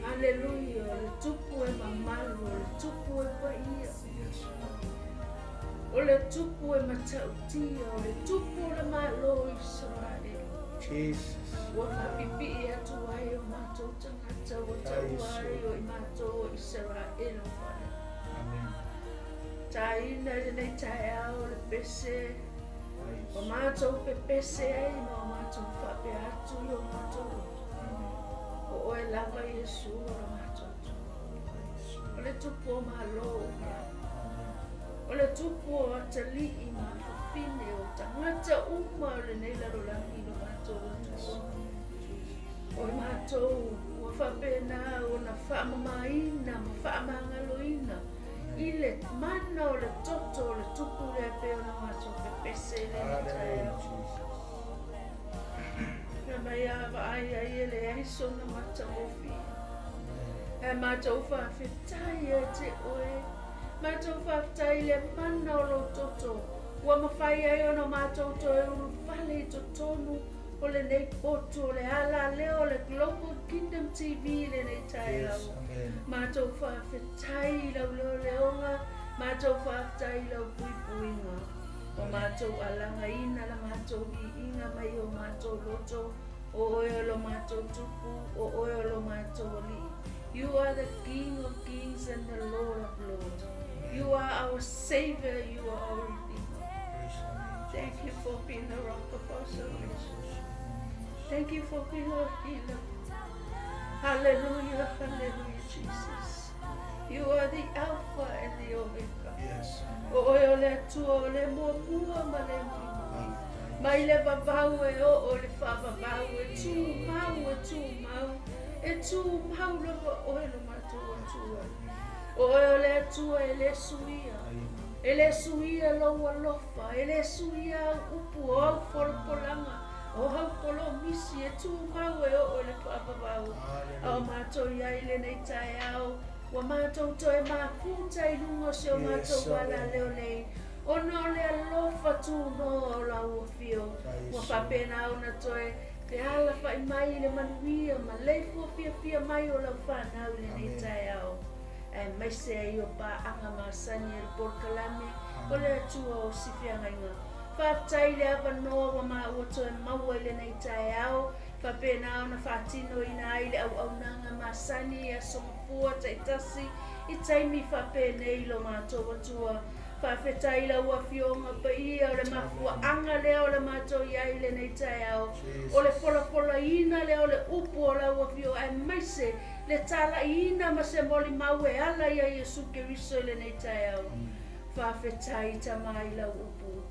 Hallelujah, le tupu e mamalu, o le tupu e paia. O le tupu e matautia, o le tupu o le malo o Israel. Jesus. Ua faapipii atu ai o matou tagata ua taua ai o i matou o Isaraelu fale. Amen. Taina i lenei taeao o le pese, o matou pepese ai ma o matou faapea atu i o matou loto. O oe lava Iesu o le matou tupu. O le tupu o malo uma. O le tupu o atalii ma fafine o tagata uma o lenei lalolagi lo matou atunuu. O i matou ua faapena ona faamamaina ma faamagaloina i le mana o le toto o le tupu lea e pei ona matou pepese i lenei taeao. Na mai a vaai ai e leai sona matagofie. Ae matou faafetai ia te oe. Matou faafetai i le mana o lou toto ua mafai ai ona matou toe ulufale i totonu o lenei potu o le ala lea o le Global Kingdom TV i lenei taeao. Matou faafetai i lau leoleoga, matou faafetai i lau puipuiga. Ua matou alagaina la matou viiga mai o matou loto, o oe o lo matou tupu, o oe o lo matou alii. You are the King of kings and the Lord of lords. You are our Savior, you are our Redeemer. Thank you for being the rock of our salvation. Thank you for being our healer. Hallelujah, hallelujah, Jesus. You are the Alpha and the Omega. Yes. O oe o le Atua o le muamua ma le mulimuli. Mai le vavau e oo i le faavavau, e tumau, e tumau, e tumau lava oe lo matou Atua. O oe o le Atua e le suia. E le suia lou alofa, e le suia au upu, o au folapolaga, o au polomisi, e tumau e oo i le faavavau. A o matou i ai i lenei taeao, ua matou toe mafuta i luga o si o matou alaleo nei, ona o le alofa tunoa o lau afio, ua faapena ona toe fealafai mai i le manuia ma leifua fiafia mai o lau fanau i lenei taeao. Aemaise ai o paaga masani e le polokalame o le Atua o si feagaiga. Faafetai i le avanoa ua maua toe maua i lenei taeao, faapena ona faatinoina ai le auaunaga masani i aso mafua taitasi i taimi faapenei lo matou Atua. Faafetai i lau Afioga paia o le mafuaaga lea o le matou i ai i lenei taeao, o le folafolaina lea o le upu o lau Afioga, aemaise le talaiina ma se molimau e ala ia Iesu Keriso i lenei taeao. Faafetai Tama i lau upu,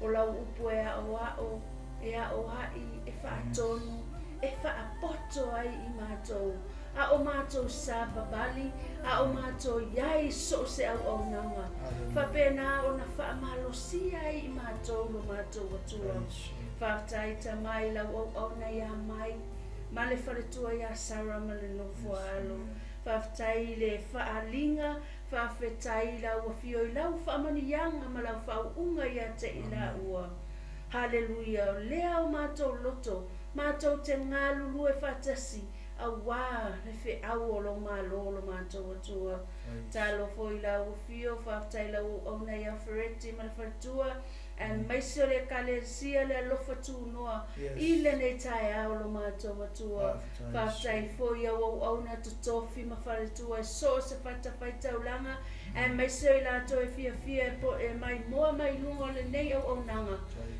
o lau upu e aoao, e aoai, e faatonu, e faapoto ai i matou, a o matou savavali, a o matou i ai i so o se auaunaga, faapena ona faamalosia ai i matou lo matou Atua. Faafetai Tama i lau auauna ia Mai, ma le faletua ia Sara ma le nofo a alo. Faafetai i le faaaliga, faafetai i lau afio i lau faamanuiaga ma lau faauuga ia te i laua. Haleluia, o lea o matou loto, matou te galulue faatasi, auā le feau o lou Malo lo matou Atua. Talofa i lau afio, faafetai i lau auauna ia Fereti ma le faletua, aemaise o le Ekalesia le alofa tunoa i lenei taeao lo matou Atua. Faafetai foi i au auauna totofi ma faletua e so o se fatafaitaulaga, aemaise o i latou e fiafia e maimoa mai luga o lenei auaunaga.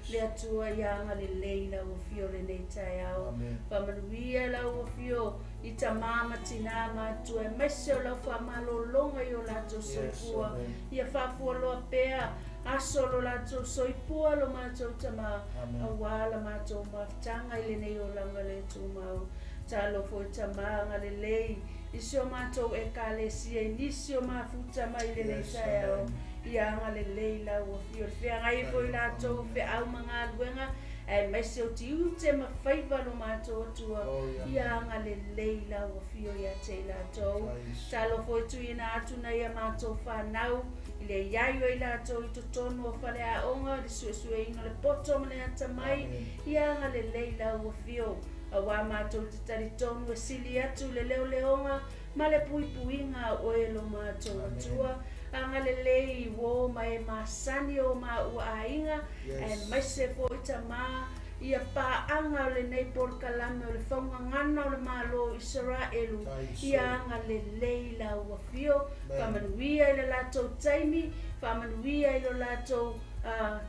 Le Atua ia agalelei lau afio lenei taeao. Faamanuia lau afio i tamā ma tinā matua, aemaise o lau faamalologa i o latou soifua. Ia faafualoa pea aso lo latou soifua lo matou Tamā, auā la matou mafutaga i lenei olaga le tumau. Talofa i Tamā agalelei i si o matou Ekalesia i nisi o mafuta mai i lenei taeao. Ia agalelei lau afio le feagai foi latou feau ma galuega, aemaise o tiute ma faiva lo matou Atua. Ia agalelei lau afio ia te i latou. Talofa i tuuina atu nai a matou fanau i le iai o i latou i totonu o faleaoga, le suesueina o le poto ma le atamai. Ia agalelei lau afio, auā matou te talitonu e sili atu le leoleoga ma le puipuiga a oe lo matou Atua. Agalelei uō ma e masani o maua aiga, aemaise foi Tamā ia paaga o lenei polokalame o le faugagana o le Malo o Isaraelu. Ia agalelei lau afio, faamanuia i le latou taimi, faamanuia i lo latou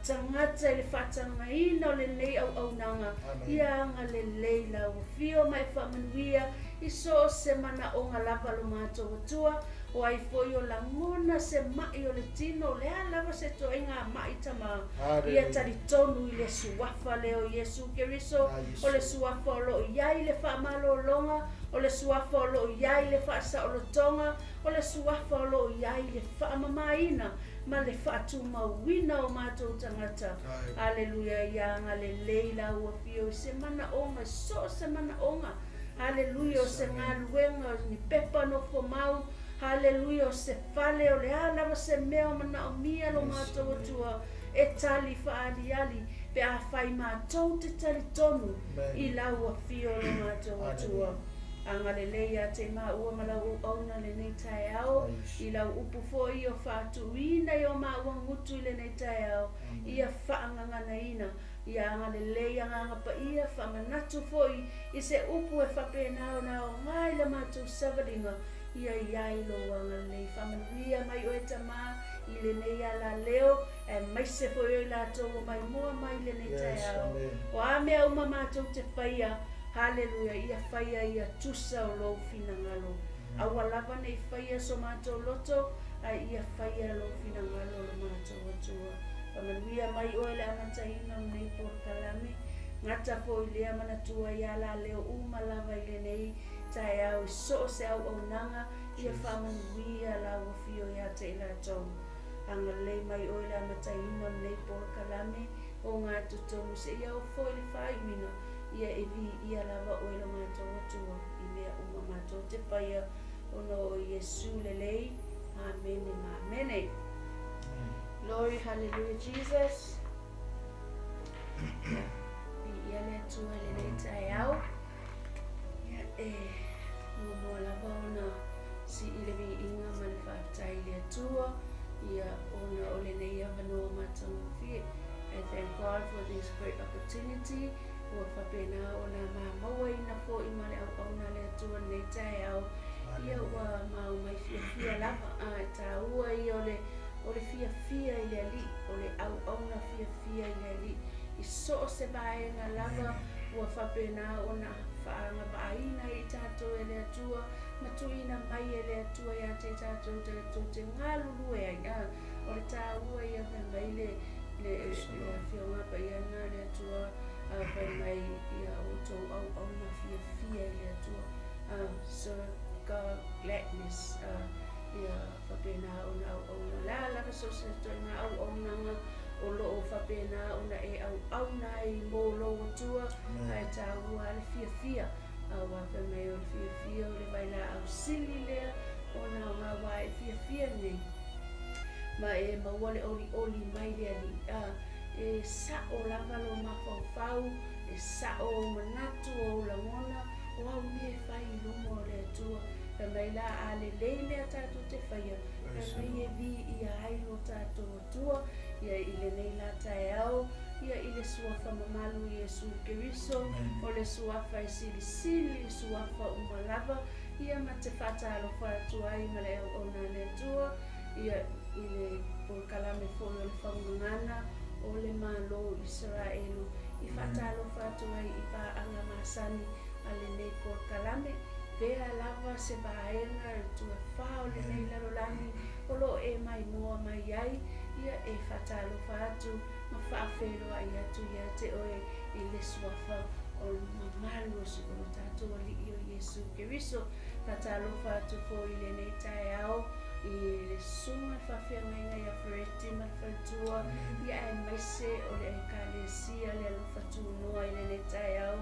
tagata i le faatagaina o lenei auaunaga. Ia agalelei lau afio ma e faamanuia i so o se manaoga lava lo matou Atua. O ai foi o lagona se ma'i o le tino, o le a lava se toaiga ma'i Tamā, ia talitonu i le suafa lea o Iesu Keriso, o le suafa o loo i ai le faamalologa, o le suafa o loo i ai le faasaolotoga, o le suafa o loo i ai le faamamaina ma le faatumauina o matou tagata. Aleluia, ia agalelei lau afio i se manaoga, so o se manaoga. Haleluia, o se galuega, o ni pepa nofomau. Haleluia, o se fale, o le a lava se mea o manaomia lo matou Atua, e tali faaaliali pe afai matou te talitonu i lau afio lo matou Atua. Agalelei ia te maua ma lau auauna lenei taeao, i lau upu foi o faatuina i o maua gutu i lenei taeao, ia faagaganaina. Ia agalelei Agaga Paia, faamanatu foi i se upu e faapena ona aoga i le matou savaliga Ia i ai lou agalelei. Faamanuia mai oe Tama i lenei alaleo, aemaise foi o i latou ua maimoa mai i lenei taeao. O a mea uma matou te faia, haleluia, ia faia ia tusa o lou finagalo. Aua lava ne i faia so matou loto, ae ia faia lou finagalo lo matou Atua. Faamanuia mai oe le amataina o lenei polokalame, gata foi lea manatua i alaleo uma lava i lenei taeao i so o se auaunaga, ia faamanuia lau afio ia te i latou. Agalelei mai oe le amataina o lenei polokalame o ngā totonu seia oo foi le faaiuina, ia e viia lava oe lo matou Atua i mea uma matou te faia ona o Iesu lelei. Amene ma amene. Glory, hallelujah, Jesus. Viia le Atua i lenei taeao. Ia, e muamua lava ona sii le viiga ma le faafetai i le Atua, ia ona o lenei avanoa matagofie. I thank God for this great opportunity ua faapena ona mamauaina foi ma le auauna a le Atua lenei taeao. Ia ua mao mai fiafia lava, a e taua ia o le o le fiafia i le Alii, o le auauna fiafia i le Alii i so o se vaega lava ua faapena ona faagavaaina ai i tatou e le Atua ma tuuina mai e le Atua ia te i tatou tatou te galulue ai. A o le taua ia fai mai le le le Afioga Paia lena a le Atua, a fai mai ia outou auauna fiafia i le Atua, a serve God gladness, a ia faapena ona auauna. O le a lava so o se ituaiga auaunaga o lo o faapena ona e auauna ai mo lou Atua, ae taua lava le fiafia. Aua fai mai o le fiafia o le vailaau sili lea ona o ngā wā e fiafia nei ma e maua le olioli mai le Alii. A e sa'o lava lou mafaufau, e sa'o ou manatu, o ou lagona, o au mea e fai i luma o le Atua. Fai mai la, a lelei mea tatou te faia, fai mai e viia ai lo tatou Atua, ia i lenei la taeao, ia i le Suafa mamalu Iesu Keriso, o le Suafa e silisili i suafa uma lava, ia ma te faatalofa atu ai ma le auauna a le Atua, ia i le polokalame foi o le faugagana o le Malo o Isaraelu, i faatalofa atu ai i paaga masani a lenei polokalame, fea lava se vaega i tuafā o lenei lalolagi o lo o e maimoa mai ai, ia e faatalofa atu ma faafeiloai atu ia te oe i le Suafa o le mamalu o lo tatou Alii o Iesu Keriso. Faatalofa atu foi i lenei taeao i le susuga i le faafeagaiga ia Fereti ma le faletua, ia aemaise o le Ekalesia le alofa tunoa i lenei taeao.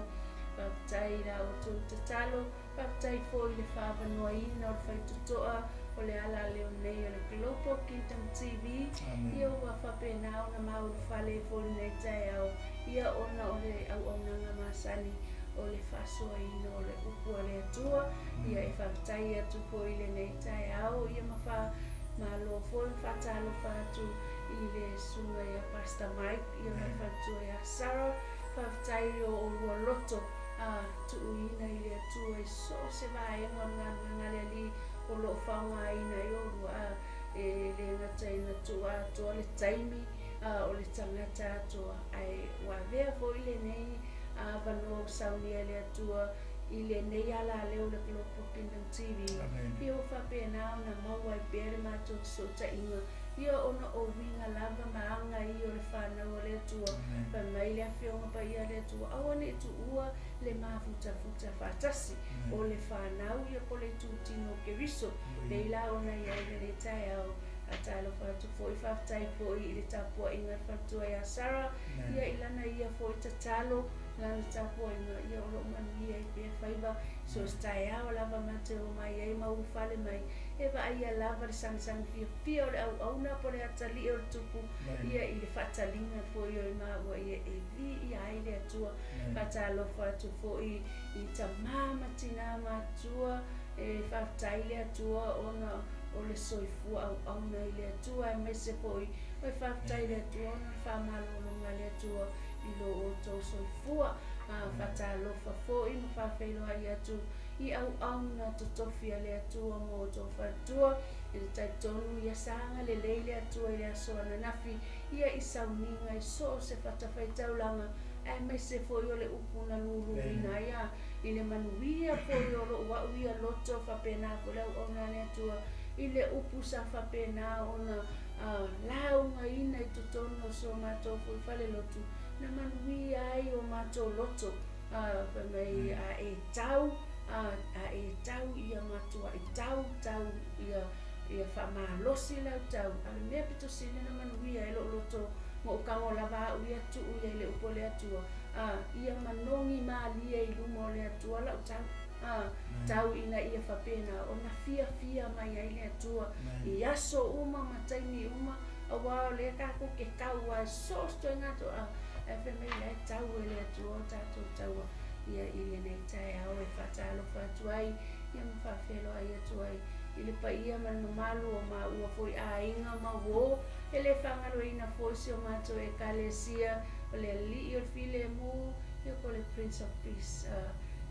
Faafetai i la outou tatalo, faafetai foi i le faaavanoaina o le faitotoa o le alaleo nei o le Global Kingdom TV. Ia ua faapena ona maulufale foi lenei taeao, ia ona o le auaunaga masani o le faasoaina o le upu a le Atua. Ia e faafetai atu foi i lenei taeao, ia ma faamalo foi ma faatalofa atu i le susuga ia Pastor Mike, ia ma le faletua ia Sarah. Faafetai o olua loto a tuuina i le Atua i so o se vaega o le galuega a le Alii o lo o faaaogaina ai olua, a e le gata ina tuua atoa le taimi a o le tagata atoa, ae ua avea foi lenei avanoa ua saunia e le Atua i lenei alaleo o le Global Kingdom TV. Ia ua faapena ona maua ai pea le matou fesootaiga, ia ona o uiga lava ma aga ia o le fanau a le Atua. Fai mai le Afioga Paia a le Atua, aua ne i tuua le mafutafuta faatasi o le fanau ia po le itutino o Keriso. Lei la ona i ai lenei taeao. Faatalofa atu foi, faafetai foi i le tapuaiga a le faletua ia Sarah, ia i lana ia foi tatalo, lana tapuaiga, ia o lo o manuia ai pea faiva. So o se taeao lava matou omai ai ma ulufale mai, e vaaia lava le sagisagi fiafia o le auauna po o le atalii o le tupu, ia i le faataliga foi o i maua ia e viia ai le Atua. Faatalofa atu foi i tamā ma tinā matutua, e faafetai le Atua ona o le soifua auauna i le Atua, aemaise foi o e faafetai le Atua ona o le faamalologa a le Atua i lo outou soifua. Faatalofa foi ma faafeiloai atu i auauna totofi a le Atua mo outou faletua. I le talitonu ia sagalelei le Atua i le aso ananafi ia i sauniga i so o se fatafaitaulaga, aemaise foi o le upu na luluina ai i le manuia foi o lou au ia loto faapena foi le auauna a le Atua i le upu sa faapena ona laugaina i totonu o so matou foi falelotu na manuia ai o matou loto fai mai a e tau a e tau ia matuai tau tau ia ia faamalosi lau tau a o le mea pito sili na manuia ai lou loto ma ou tago lava au ia tuu ia i le upu a le Atua ia manogi malie i luma o le Atua lau tau tau ina ia faapena ona fiafia mai ai le Atua i aso uma ma taimi uma auā o lea tatou te tau ai so o se toega ae fai mai la e tau e le Atua o tatou taua ia i lenei taeao e faatalofa atu ai ia ma faafeiloai atu ai i le paia ma le mamalu o maua foi aiga ma uō e le faagaloina foi si o matou Ekalesia o le Alii o le Filemu ia po o le Prince of Peace.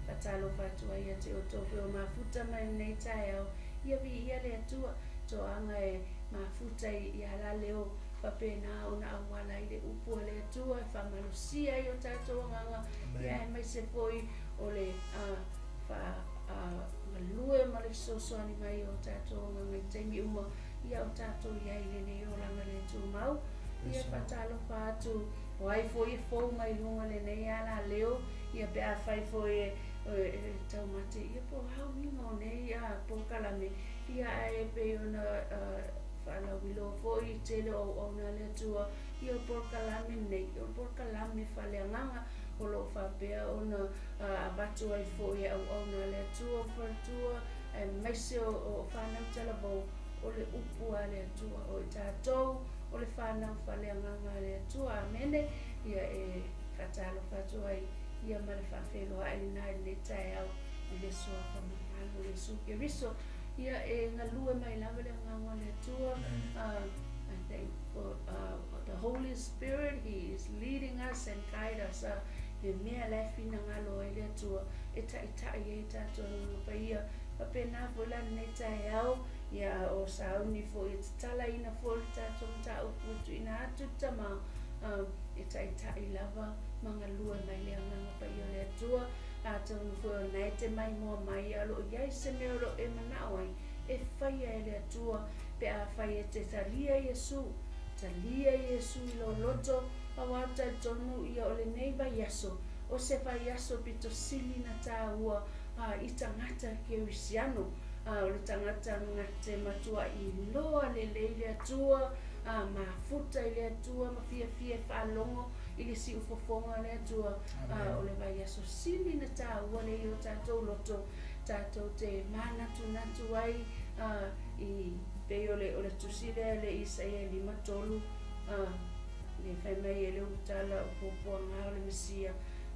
Faatalofa atu ai ia te outou foi o mafuta mai lenei taeao ia viia le Atua toaga e mafuta i alaleo faapena ona auala ai le upu a le Atua e faamalosia ai o tatou agaga ia aemaise foi o le faagalue ma le fesoasoani mai o tatou agaga i taimi uma ia o tatou i ai i lenei olaga le tumau. Ia faatalofa atu o ai foi e fou mai luga lenei alaleo ia pe afai foi e taumate ia po o a uiga o nei polokalame ia ae pei ona faalauiloa foi i tele o auauna a le Atua ia o polokalame nei o polokalame faaleagaga o lo o faapea ona avatu ai foi e auauna a le Atua o faletua aemaise o fanau talavou o le upu a le Atua o i tatou o le fanau faaleagaga a le Atua. Amene. Ia e faatalofa atu ai ia ma le faafeiloai lena i lenei taeao i le suafa mamalu o Iesu Keriso. Ia e galue mai lava le agaga o le Atua. I thank for the Holy Spirit. He is leading us and guide us. He mea la e finagalo ai le Atua e taʻitaʻi ai tatou agaga paia. Faapena foi la lenei taeao ia o sauni foi e tatalaina foi le tatou mataupu e tuuina atu le Tama e taʻitaʻi lava ma galue mai le agaga paia o le Atua. Atonu foi o lena e te maimoa mai a o lo o i ai se mea o lo o e manao ai e faia e le Atua pe afai e te talia Iesu. Talia Iesu i lou loto auā talitonu ia o lenei vaiaso o se vaiaso pito sili na tāua i tagata Kerisiano o le tagata gate matuaʻi loa lelei le Atua mafuta i le Atua ma fiafia e faalogo i le siufofoga o le Atua o le vaiaso sili na tāua lea i o tatou loto tatou te manatunatu ai i pei o le tusi lea le Isaia 53 le fai mai e le ulutala o puapuaga o le Mesia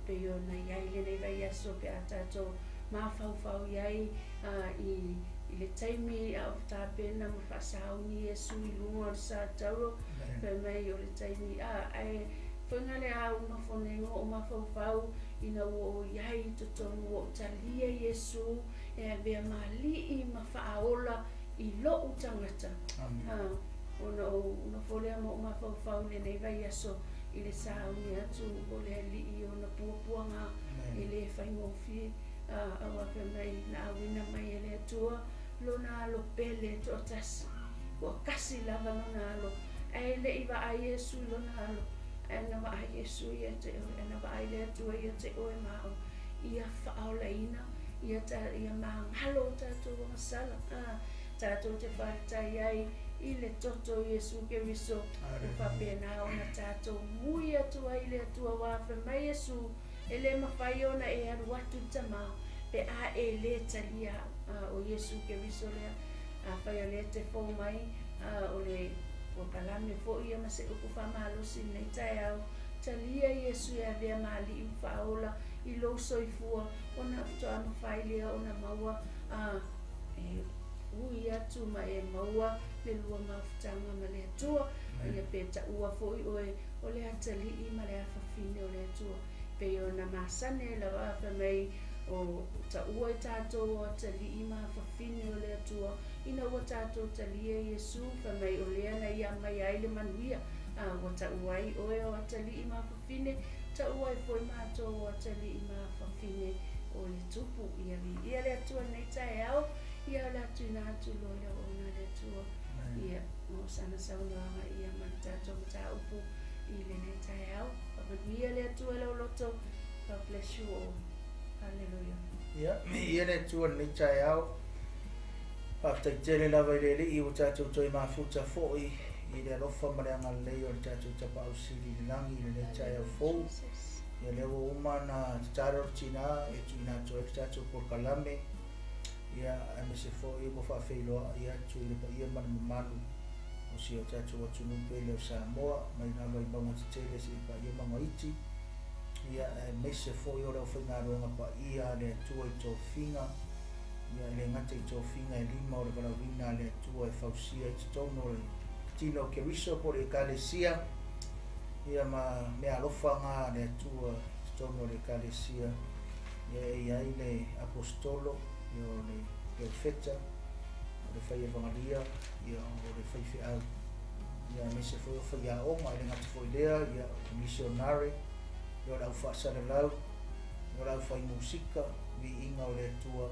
pei ona i ai lenei vaiaso pe a tatou mafaufau i ai i le taimi a o tapena ma faasauni Iesu i luga o le sa tauro fai mai o le taimi ae foiga le a ou nofo nei ma ou mafaufau ina ua ou i ai i totonu ua ou talia Iesu e avea ma alii ma faaola i lou tagata. Ona ou nofo lea ma ou mafaufau i lenei vaiaso i le sauni atu o le alii ona puapuaga e le faigofie auā fai mai na auina mai e le Atua lona alo pele toatasi ua kasi lava lona alo ae le i vaai Iesu i lona alo ae na vaai Iesu ia te oe ae na vaai le Atua ia te oe ma au ia faaolaina ia ta ia magalo o tatou agasala tatou te faafetai ai i le toto o Iesu Keriso ua faapena ona tatou mui atu ai i le Atua auā fai mai Iesu e le mafai ona e alu atu i le Tama pe a e lē talia au. O Iesu Keriso lea afai o lea e te fou mai o le polokalame foi ia ma se upu faamalosi i lenei taeao talia Iesu e avea ma alii ma faaola i lou soifua ona faatoa mafai lea ona maua e ui atu ma e maua le lua mafutaga ma le Atua ia pe taua foi oe o le atalii ma le afafine o le Atua pei ona masani ai lava fai mai O taua i tatou o atalii ma afafine o le Atua, ina ua tatou talia Iesu, fai mai o lea na ia aumaia ai le manuia, a ua taua ai oe o atalii ma afafine, taua ai foi matou o atalii ma afafine o le Tupu. Ia viia le Atua i lenei taeao, ia o le a tuuina atu loa i le auauna a le Atua, ia mo sana saunoaga ia ma le tatou mataupu i lenei taeao. Faamanuia le Atua i lau loto. God bless you all. Hallelujah. Ia, viia le Atua i lenei taeao. Faafetai tele lava i le Alii ua tatou toe mafuta foi i le alofa ma le agalelei o le tatou Tapaau Sili i le lagi i lenei taeao fou. Ia lea ua uma ona tatalo le tina e tuuina atu ai le tatou polokalame. Ia, aemaise foi ua faafeiloai atu i le paia ma le mamalu o si o tatou atunuu pele o Samoa, mai lava i mauga tetele seia paia mauga iti. Ia, aemaise foi o le aufaigaluega paia a le Atua i tofiga, ia, e le gata i tofiga e lima o le valaauina a le Atua e fausia ai totonu o le tino o Keriso po o le Ekalesia, ia ma meaalofa a le Atua i totonu o le Ekalesia, ia e i ai le aposetolo, ia o le perofeta, o le faievagalia, ia o le faifeau, ia aemaise foi o faiaoga, e le gata foi lea, ia o misionare, ia o le aufaasalalau, ia o le aufaimusika, viiga o le Atua,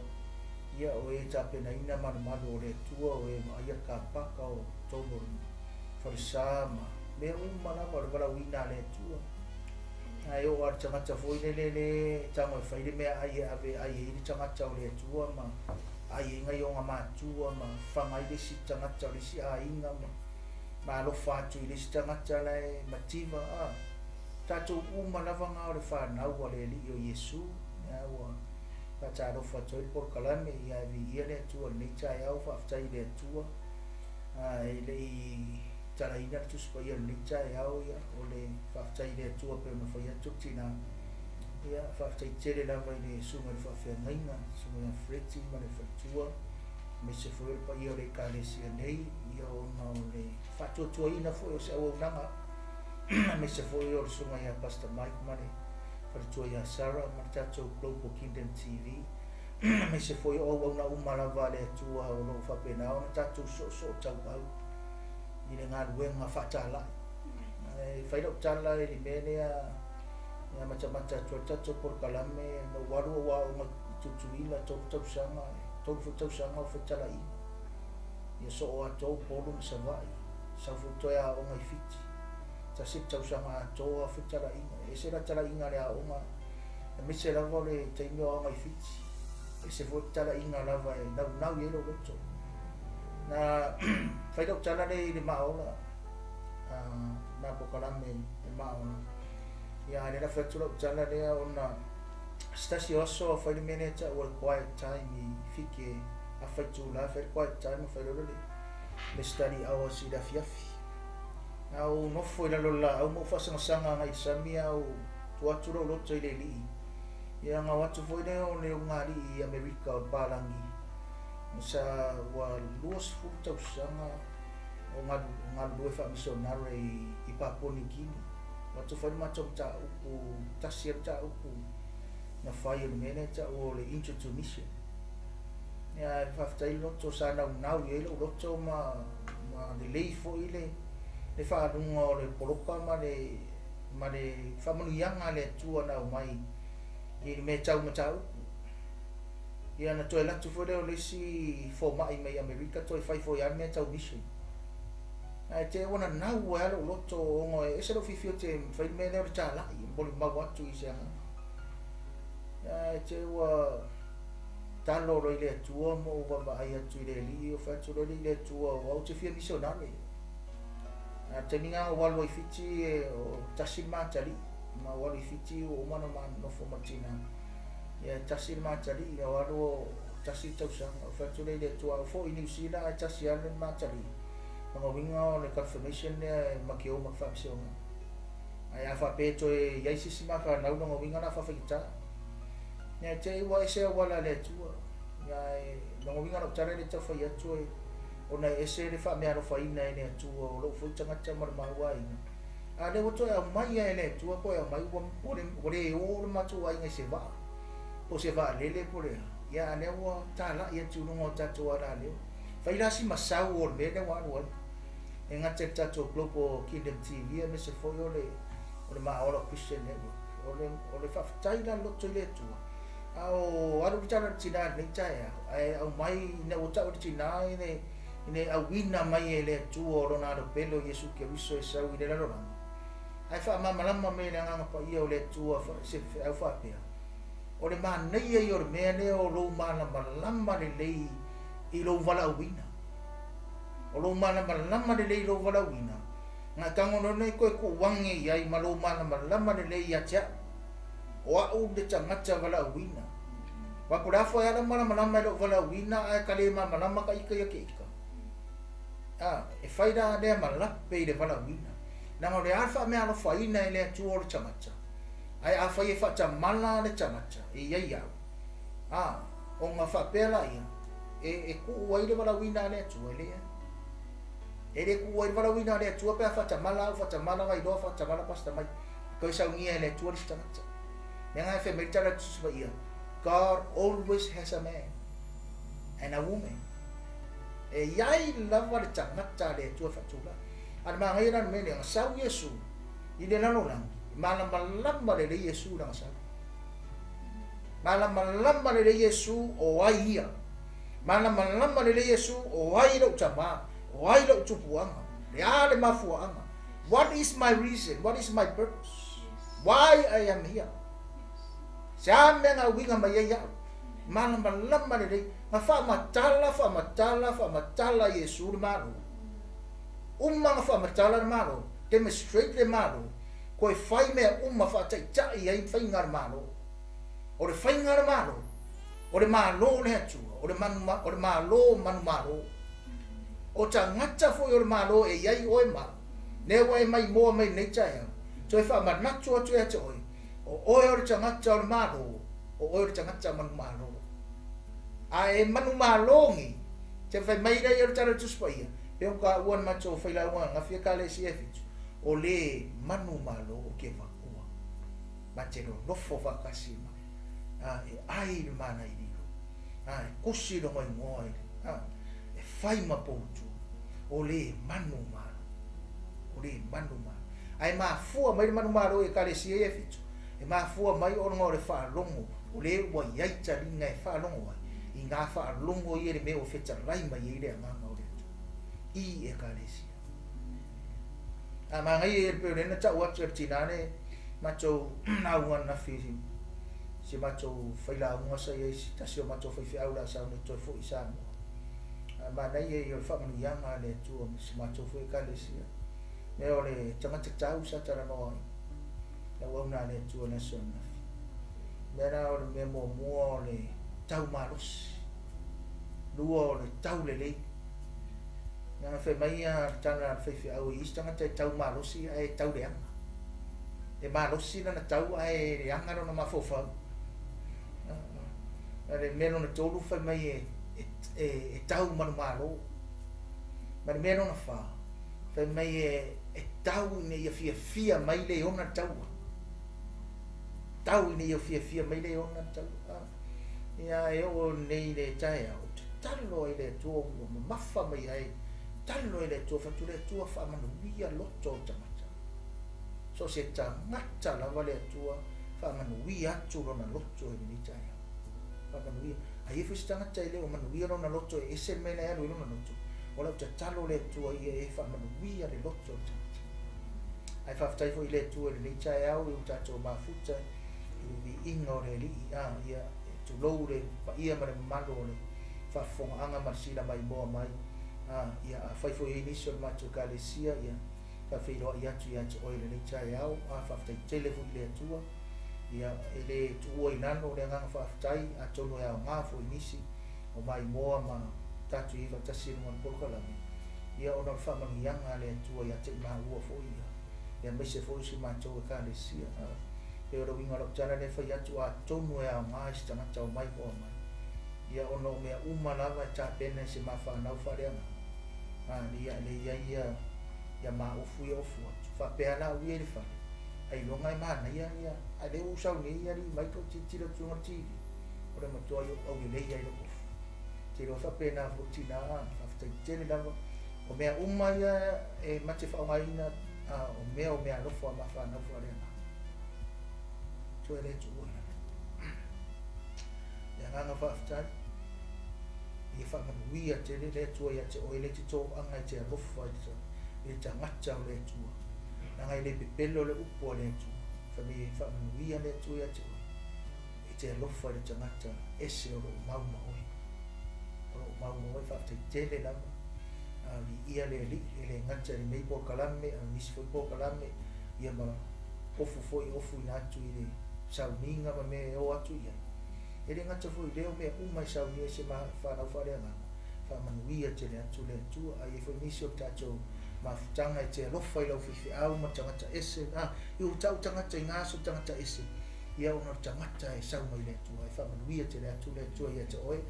ia o e tapenaina malumalu o le Atua, o e vaaia le kapaka o totonu o le falesa ma mea uma lava o le valaauina a le Atua. Ae oo lava i le tagata foi lele le tago e fai le meaai e ave e ai ai le tagata o le Atua ma ai ai gaioga matua ma faga ai le isi tagata o le isi aiga ma ma alofa atu i le isi tagata la e mativa a. Tatou uma lava nga o le fanau a le Alii o Iesu, lea ua faatalofa atu ai le polokalame, ia e viia le Atua i lenei taeao, faafetai i le Atua. E le i talaina le Tusi Paia i lenei taeao, ia, o le faafetai i le Atua pei ona fai atu le tina. Ia, faafetai tele lava i le susuga i le faafeagaiga, susuga ia Freddie ma le faletua, aemaise foi o le paia o le Ekalesia nei, ia ona o le faatuatuaina foi o se auaunaga, aemaise foi o le susuga ia Pastor Mike ma le faletua ia Sarah ma le tatou Global Kingdom TV, aemaise foi o auauna uma lava a le Atua o lo o faapena ona tatou soosoo tauau i le galuega faatalai. E fai lau tala i le mea lea e amatamata atu ai le tatou polokalame, na ou alu ou aoga i Tutuila 3 tausaga, 3 foi tausaga o fetalaiga. Ia soo atoa Upolu ma Savaii, sau foi toe aoga i Fiti. 1 le tausaga atoa o fetalaiga. E ese la talaiga a le aoga, aemaise lava o le taimi o aoga i Fiti. Ese foi le talaiga lava e naunau i ai lou loto. Na fai lau tala le i le Maaola, ma polokalame e Maaola. Ia, le la fai atu lau tala lea ona se tasi o aso fai le mea lea ta'u o le quiet time i Fiti e afaitula fai le quiet time ma fai loa le study hours i le afiafi. A ou nofo i lalo o le laau ma ou faasagasagaagai i le sami a ou tuu atu lou loto i le Alii. Ia gao atu foi lea o le ulugalii i Amerika o le palagi sa ua 20 tausaga o galulue faamisionare i Papua New Guinea. Ua atu fai le matou mataupu, tasi ai le mataupu na fai o le mea lea ta'u o le intro to mission. Ia, faafetai le loto sa naunau i ai lou loto ma lelei foi le faaluga o le poloka ma le faamanuiaga a le Atua na aumai i le mea tau mataupu. Ia na toe alu atu foi lea o le isi fomai mai Amerika toe fai foi lava le mea tau mission. Ae te ua nanau ai lava lou loto ona e ese lou fiafia te fai le mea lea o le talai, molimau atu i se agaga. Ae te ua talo loa i le Atua ma ou vaavaai atu i le Alii, o fai atu loa i le Atua o au te fia misionare. A taimi na ou alu ai i Fiti o tasi le matalii, ma ou alu i Fiti ua uma ona ma nofo ma le tina. Ia e tasi le matalii, ou alu o tasi le tausaga. Ou fai atu lea i le Atua, ou foi i Niu Sila ae tasi lava le matalii. Lona uiga o le confirmation lea e ma te o ma te faamasinoga. Ae a faapea e toe i ai se isi mafanau, lona uiga o le a faafaigata. Ia te i ua ese auala a le Atua. Ia e lona uiga lau tala le tau fai atu e ona e ese le faameaalofaina e le Atua o lou foi tagata ma le maua aiga. A lea ua toe aumai e le Atua toe aumai ua le o le matou aiga i se vaa. Po se vaalele po o le a, ia a o lea ua tala'i atu i luga o tatou alaleo. Fai la si masau o le mea lea ua alu ai. E gata i le tatou Global Kingdom TV aemaise foi o le o le Maaola Christian Network. O le faafetai la loto i le Atua. A o alu le tala i le tinā i lenei taeao, ae aumai ina ua ta'u i le tinā i le auina mai e le Atua o lona alo pele o Iesu Keriso e sau i le lalolagi. Ae faamalamalama mai e le Agaga Paia o le Atua se feau faapea. O le manaia ia o le mea lea o lou malamalama lelei i lou valaauina. O lou malamalama lelei i lou valaauina, na tago loa lea toe tuuage i ai ma lou malamalama lelei ia te au. O au le tagata valaauina. Aua po o le a foi lava lau malamalama i lou valaauina ae ta le malamalama ta ita ia te ita. E fai la lea ma lape i le valaauina. Leaga o le a le faameaalofaina e le Atua o le tagata, ae afai e faatamala le tagata e i ai au, ona faapea laia, e tuu ai le valaauina a le Atua, e leai. E le tuu ai le valaauina a le Atua pe a faatamala au, faatamala Vailoa, faatamala Pastor Mike. E toe saunia e le Atua le isi tagata. Leaga e fai mai le tala a le Tusi Paia, God always has a man and a woman. E i ai lava le tagata a le Atua e faatulaga. A le manaia la le mea lea, na sau Iesu i le lalolagi, e malamalama lelei Iesu i lana sau. Malamalama lelei Iesu o ai ia. Malamalama lelei Iesu o ai lou tamā, o ai lou tupuaga, le a le mafuaaga. What is my reason? What is my purpose? Why I am here? Se a mea na uiga mai ai au. Malamalama lelei. Na faamatala, faamatala, faamatala Iesu le Malo. Uma na faamatala le Malo, demonstrate le Malo, toe fai mea uma faataitai ai faiga a le Malo. O le faiga a le Malo, o le Malo o le Atua, o le, manu, o le Malo manumalo. O tagata foi o le Malo e i ai oe ma, lea ua e maimoa mai lenei taeao, toe faamanatu atu ia te oe, o oe o le tagata o le Malo, o oe o le tagata manumalo. A e manumalo nei, te fai mai lea o le tala o le Tusi Paia, pe o ka ua na matou failauga gafia ekalesia e fitu, o le manumalo o ke vakua. Ma te nonofo faatasi ma e ai le mana i lilo. E kusi lona igoa i le, e fai ma poutu, o le manumalo. O le manumalo. Ae mafua mai le manumalo i ekalesia ia e fitu, e mafua mai ona o le faalogo, o le ua i ai taliga e faalogo ai, i ngā faalogo ia le mea ua fetalai mai ai le Agaga o le Atua i ekalesia. A manaia ia le pei o lea na ta'u atu e le tinā le matou lauga ananafi si matou failauga sa i ai se tasi o matou faifeau o le a sauni toe fo'i i Samoa. A manaia ia o le faamanuiaga a le Atua ma si matou foi ekalesia. Mea o le tagata tau sa talanoa ai le auauna a le Atua i le aso ananafi. Mea la o le mea muamua o le tau malosi, lua o le tau lelei. Leaga fai mai ia le tala a le faifeau e i ai isi tagata e tau malosi ae tau leaga. E malosi lana tau ae leaga lona mafaufau. A le mea lona tolu fai mai e tau manumalo. Ma le mea lona fa, fai mai e tau ina ia fiafia mai le ona taua. Tau ina ia fiafia mai le ona taua. Ia e oo nei le taeao, ou te tatalo ai i le Atua ua mamafa mai ai, tatalo ai i le Atua, fai atu le Atua faamanuia loto o tagata. So o se tagata lava le Atua faamanuia atu lona loto i lenei taeao. Faamanuia. A i ai foi se tagata e le o manuia lona loto e ese le mea la e alu ai lona loto, o lau tatalo le Atua ia e faamanuia le loto o le tagata. Ae faafetai foi i le Atua i lenei taeao i o tatou mafuta i le viiga o le Alii, ia e tulou le paia ma le mamalu o le faafofogaaga ma le sila maimoa mai. Ia afai foi e i ai nisi o le matou ekalesia, ia faafeiloai atu ia te oe i lenei taeao. Faafetai tele foi i le Atua. Ia e le tuua i lalo le agaga faafetai, atonu e aoga foi i nisi o maimoa ma tatou i ai faatasi i luga o le polokalame, ia ona o le faamanuiaga a le Atua ia te i maua foi ia, aemaise foi o si matou ekalesia. Pei o le uiga o lau tala lea e fai atu, atonu e aoga i se tagata o maimoa mai, ia ona o mea uma lava e tapena e se mafanau faaleagaga. Ia le i ai ia ia maufu ia ofu atu faapea la au ia i le fale ailoga e manaia ia a lea ua ou sau nei alii mai tou tilotilo atu i luga o le TV. O le matuai ou aulelei ai lou ofu. Te iloa faapena foi tina, faafetai tele lava. O mea uma ia e ma te faaaogaina, o mea o meaalofa ma fanau faaleagaga. Toe le tuua i lalo. Le agaga faafetai. Ia faamanuia tele le Atua ia te oe le te toaga e te alofa i le tagata o le Atua. Leaga e le pepelo le upu a le Atua. Fai mai e faamanuia le Atua ia te oe. E te alofa i le tagata ese o lo o mau ma oe. O lo o mau ma oe, faafetai tele lava. Viia le Alii, e le gata i lenei polokalame, a o nisi foi polokalame, ia ma ofu foi ofuina atu i le sauniga ma mea e o atu i ai. E le gata foi i lea, o mea uma e saunia i se fanau faaleagaga, faamanuia tele atu le Atua. A i ai foi nisi o le tatou mafutaga e te alofa i lau faifeau ma tagata ese, i ua tau tagata i ngā aso tagata ese, ia ona o le tagata e sau mai le Atua, e faamanuia tele atu le Atua ia te oe.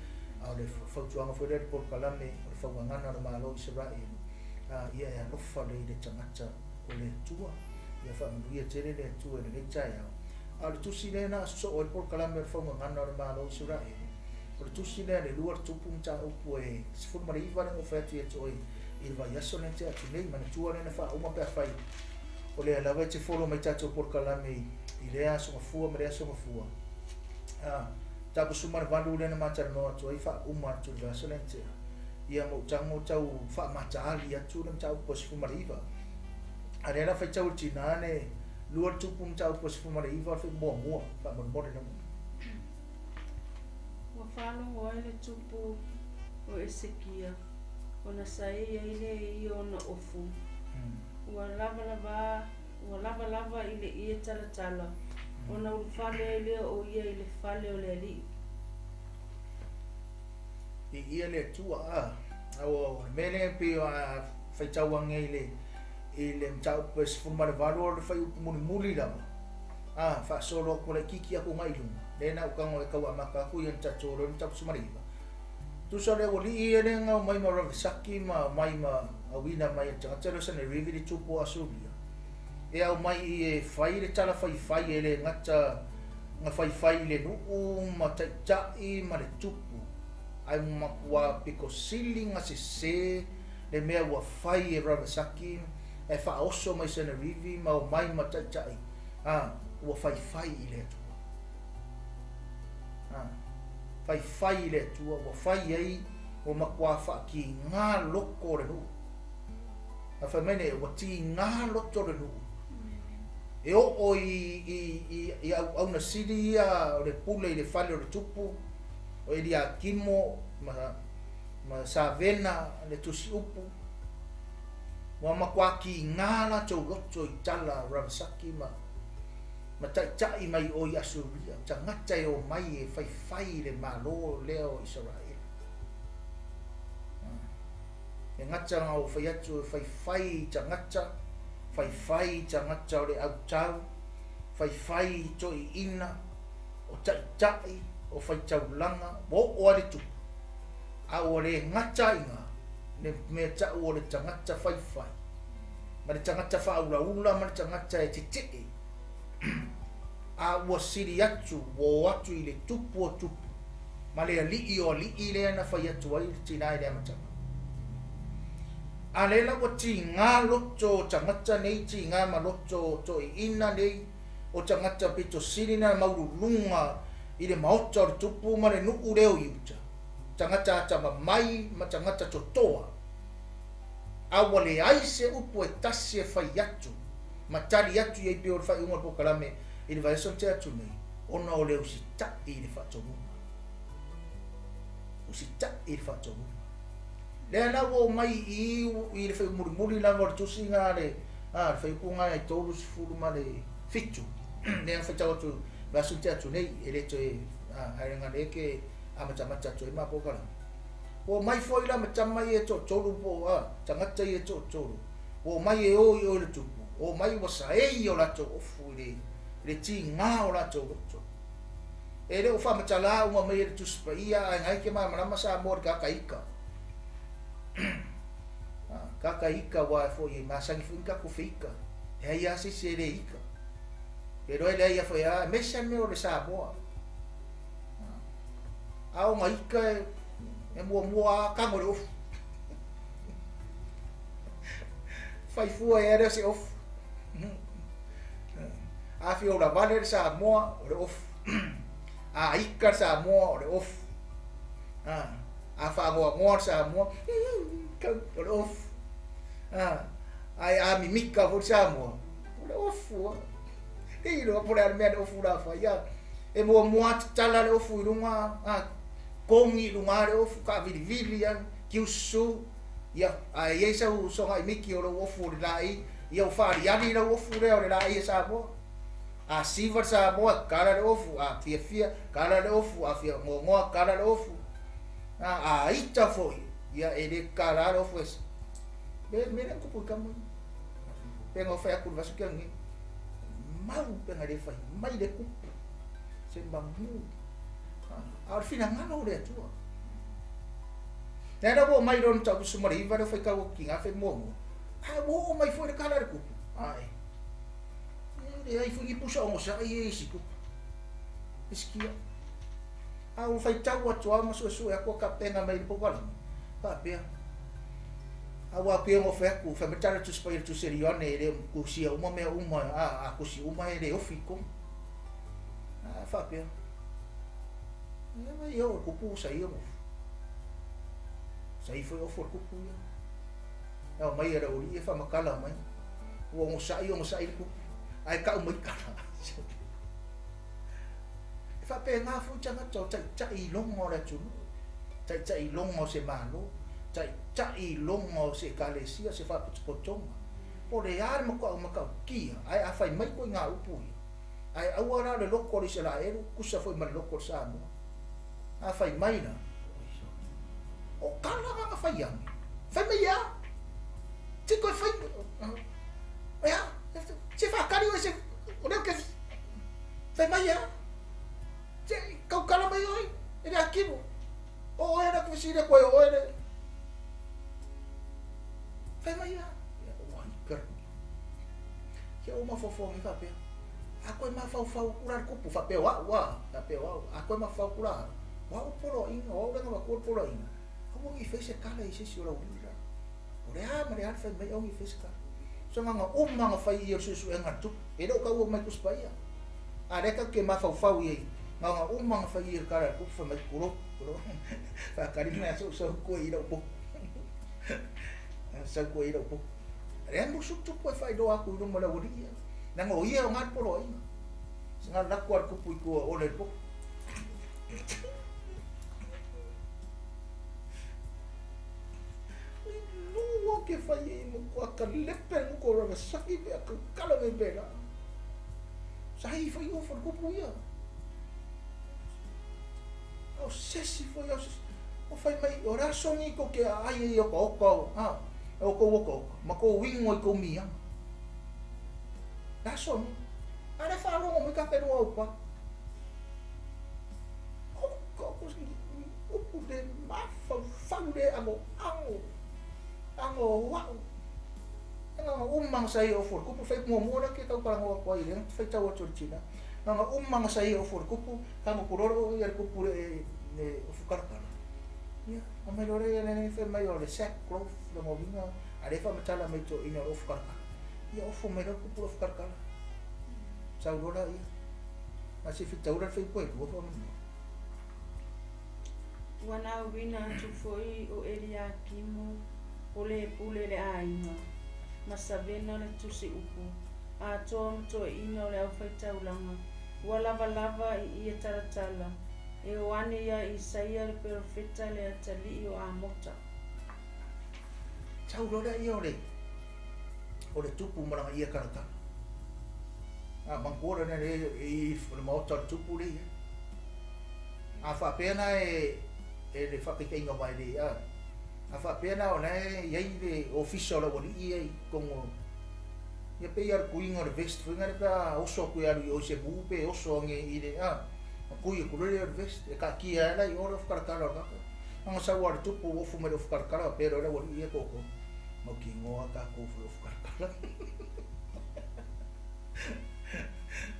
A o le fautuaga foi lea i le polokalame o le fauagana o le Malo o Isaraelu, ia e alofa lelei i le tagata o le Atua. Ia faamanuia tele le Atua i lenei taeao. A o le tusi lea na sosoo ai le polokalame o le fauagana o le Malo o Isaraelu, o le tusi lea le lua le tupu mataupu e 19 le na fai atu ia te oe i le vaiaso lea te atu nei, manatua lea na faauma pe afai o lea lava e te follow mai tatou polokalame i lea aso gafua ma lea aso gafua. Tapu suma le valu lea na matalanoa atu ai faauma atu i le vaiaso lea na tea. Ia ma ou tago tau faamataali atu le mataupu 19. A lea la faitau i le tina le lua le tupu mataupu 19 o le fai muamua faamolemole le Ua faalogo ai le tupu o Esekia, ona saei ai lea e ia ona ofu. Ua lava lava i le ie talatala, ona ulufale ai lea o ia i le fale o le Alii. I ia le Atua a o le mea lea pei a faitau age i le mataupu e 18 o le faiupu mulimuli lava. Faasolo atu laitiiti atu agai i luga. Lea na ou tago e tau amata atu ia na tatou loa le mataupu 19. Tusa le ualii ia lea na omai ma Ravesaki ma omai ma auina mai e le tagata lea o Sanerivi le tupu o Asuria. E aumai i e fai le tala faifai e le gata na faifai i le nuu ma taitai ma le tupu. Ai matua pito sili na sese le mea ua fai e Ravesaki e faaoso mai Sanerivi ma omai ma taitai. Ua faifai i le Atua. Faifai i le Atua, ua fai ai ua matua faatiga loto o le nuu. A fai mai nei, ua tiga loto o le nuu. E oo i auauna sili ia o le pule i le fale o le tupu, o Eliakimo ma Savena le tusi upu. Ua matua tiga latou loto i tala Ravesaki ma taitai mai o i Asuria, tagata e o mai e faifai i le Malo lea o Isaraelu. E gata na o fai atu e faifai i tagata, faifai i tagata o le autau, faifai i toeaiina, o taitai, o faitaulaga, ua oo lava le tupu. A ua le gata ai i le mea tau o le tagata faifai, ma le tagata faaulaula ma le tagata e tetee. A ua sili atu, ua o atu i le tupu o tupu, ma le alii o alii lea na fai atu ai le tina i le amataga. A lea la ua tiga loto o tagata nei, tiga ma loto o toeaiina nei, o tagata pito sili na maululuga i le maota o le tupu ma le nuu lea o Iuta. Tagata atamamai ma tagata totoa. A ua leai se upu e tasi e fai atu, ma tali atu i ai pei o le faaiuga o le polokalame i le vaiaso na tea atu nei, ona o le usitai i le faatonuga. Usitai i le faatonuga. Lea la ua omai i le mulimuli lava o le tusiga a le faiupuga e 37. Lea na faitau atu vaiaso na tea atu nei, e le toe ae le ke amatamata atu ai ma polokalame. Ua omai foi la ma tama ia e toatolu po o tagata ia e toatolu. Ua omai e o i o i le tupu. O mai ua saei o latou ofu i le tiga o latou loto. E le o faamatala uma mai e le Tusi Paia, ae ngai ke malamalama Samoa i le kakaika. Kakaika ua foi e masani foi ni tatou feika. E ai lava se isi e le ika. Pe loa e leai a foi a, aemaise lava mea o le Samoa. A o ika e muamua kago le ofu. Faifua e ale se ofu. A fia o la vale le Samoa o le ofu. A ika le Samoa o le ofu. A whaangoa le Samoa o le ofu. Ai a mimika fo le Samoa o le ofu. E iloa po le a le mea le ofu la fai. E muamua tatala le ofu i luga, kogi i luga le ofu, kaavilivili a, kiusu. Ia, ae iai sau sogai miki o lou ofu o le laei, ia ua faaliali lau ofu lea o le laei e Samoa. A siva le Samoa, kala le ofu, a fiafia, kala le ofu, a fia goagoa, kala le ofu. A ita foi, ia e le kala le ofu e me me le kupu i kamui. Penga o fai aku le vasu kia ngi. Mau penga le fai, mai le kupu. Se mamu. A o le finagalo o le Atua. Nai la ua mai lona tau suma le iva le fai kau ki ngā whai muamua. A ua o mai foi le kala le kupu. Ai. Le ai foi pusa o ngosa ai e isi kupu. Isikia. A ua fai tau atu au ma sue aku ka penga mai le pokalama. Ka pea. A ua pia ngo fai aku, fai matala tu spai tu serione le kusia uma mea uma, a kusi uma e le ofi ko. A fa pea. E vai o kupu sa ia mo. Sa i foi ofu le kupu ia. Au mai e rauri e whamakala mai. Ua ngosai o ngosai le kupu. Ai kau mai kala. E whape ngā fui tangata o tai tai longo o le atunu. Tai tai longo o se malo. Tai tai longo o se ekalesia se whapotopotonga. Po le a le makau makau kia. Ai a whai mai koe ngā upu ia. Ai aua rā le loko o le Isaraelu, kusa foi ma le loko o le Samoa. A whai mai la. O kala ngā whai ange. Whai mai ia. Te koe whai. Ia. Se whakari oe se. O leo ke. Whai mai ia. Te kau kala mai oi. E le akimu. O oe na kuwisire koe o oe le. Whai mai ia. Ia o ai karu. Kia o mawhawhao ngi whapea. A koe mawhawhau kura le kupu. Whapea wau wa. Whapea wau. A koe mawhawhau kura. Wau polo inga. Wau lenga wakua polo inga. Au ngi whai se kala i sesi o lau lira. O le a ma le a whai mai au ngi whai se kala. So nganga uma nga whai i o susu e ngā tupu. E leo kau o mai kusipa ia. A leka ke mawhawhau i ei. Nganga uma nga whai i o kala kupu whai mai kuro. Kuro. Whakari mea sau sau koe i lau po. Sau koe i lau po. Rea musu tupu e whai roa aku i runga lau ria. Nanga o ia o ngā polo inga. Se ngā laku ar kupu i kua ole po. Lua ke whai e mo kua ka lepe mo ko rawa saki pe aku kala me pera. Sahi whai o whai kupu ia. Au sesi whai au sesi. O whai mai o rasongi ko ke ai e oka oka o. Ha. O ko oka oka. Ma ko wingo i ko mianga. Rasongi. Are whārongo mai ka whenua upa. O ko ko upu de mawhau whau de ango ango. Ango wau. Nganga umanga sa ia o fo kupu fai muamua la ke kau kalangoa koa i le fai tau atu le tina. Nganga umanga sa ia o fo kupu kango kuroro ia le kupu le ofu kalakala. Ia, o mai lore ia le fai mai o le sackcloth le movinga a le whamatala mai to ina o ofu kalakala. Ia ofu mai le kupu le ofu kalakala. Sau lola ia. Ma se fitaura le fai koe lua whamanua. Ua nauina atu foi o Eliakimu o le pule le aiga. Ma Savena le tusi upu. A toa ma toeina o le aufaitaulaga. Ua lavalava i ia talatala. E o ane ia Isaia le perofeta le atalii o Amota. Sau lola ia o le tupu maranga ia kalakala. A mangkora ne le i le maota o le tupu le ia. A whapena e le whakaikainga mai le a. A whapena o nei iai le ofisa o la wali ia i kongo. Ia pe ia le kuinga o le vest fuinga le pea oso kui alu i o se bupe oso ange i le a. Ma kui e kulele o le vest e ka kia ela i o le ofukalakala o kaka. Anga sau a le tupu ofu mai le ofukalakala o pera o la wali ia koko. Mau ki ngoa ka kofu le ofukalakala.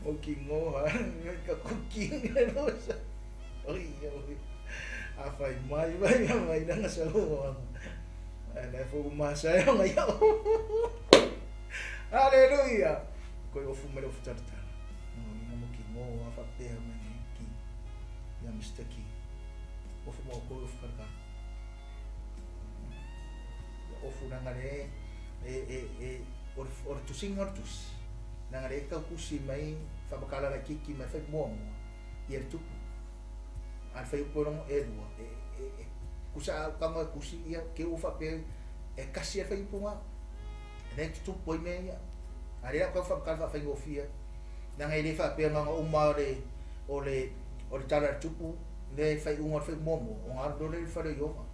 Mau ki ngoa ka kukinga rosa. Oi, oi. A fai mai mai mai langa sa o. Ai la fo ma sa yo ngai. Hallelujah. Ko ofu me ofu tata. No ni mo ki mo a fa pe me ki. Ya Mr. Ki. Ofu mo ko ofu ka. Ofu nanga le e o tusinga o tusi. Nanga le kau kusi mai fa bakala la kiki mai fa mo mo. Ia le tupu. A fai upo e lua. E kusa kanga kusi ia ke u fa pe e kasi e fai upunga. E ne tupu i mea ia. A rea kau fa bakala fa fai ngofia. Nanga i le fa pe nganga uma o le tala le tupu le fai unga fai mo mo. O ngā rore le whare iova.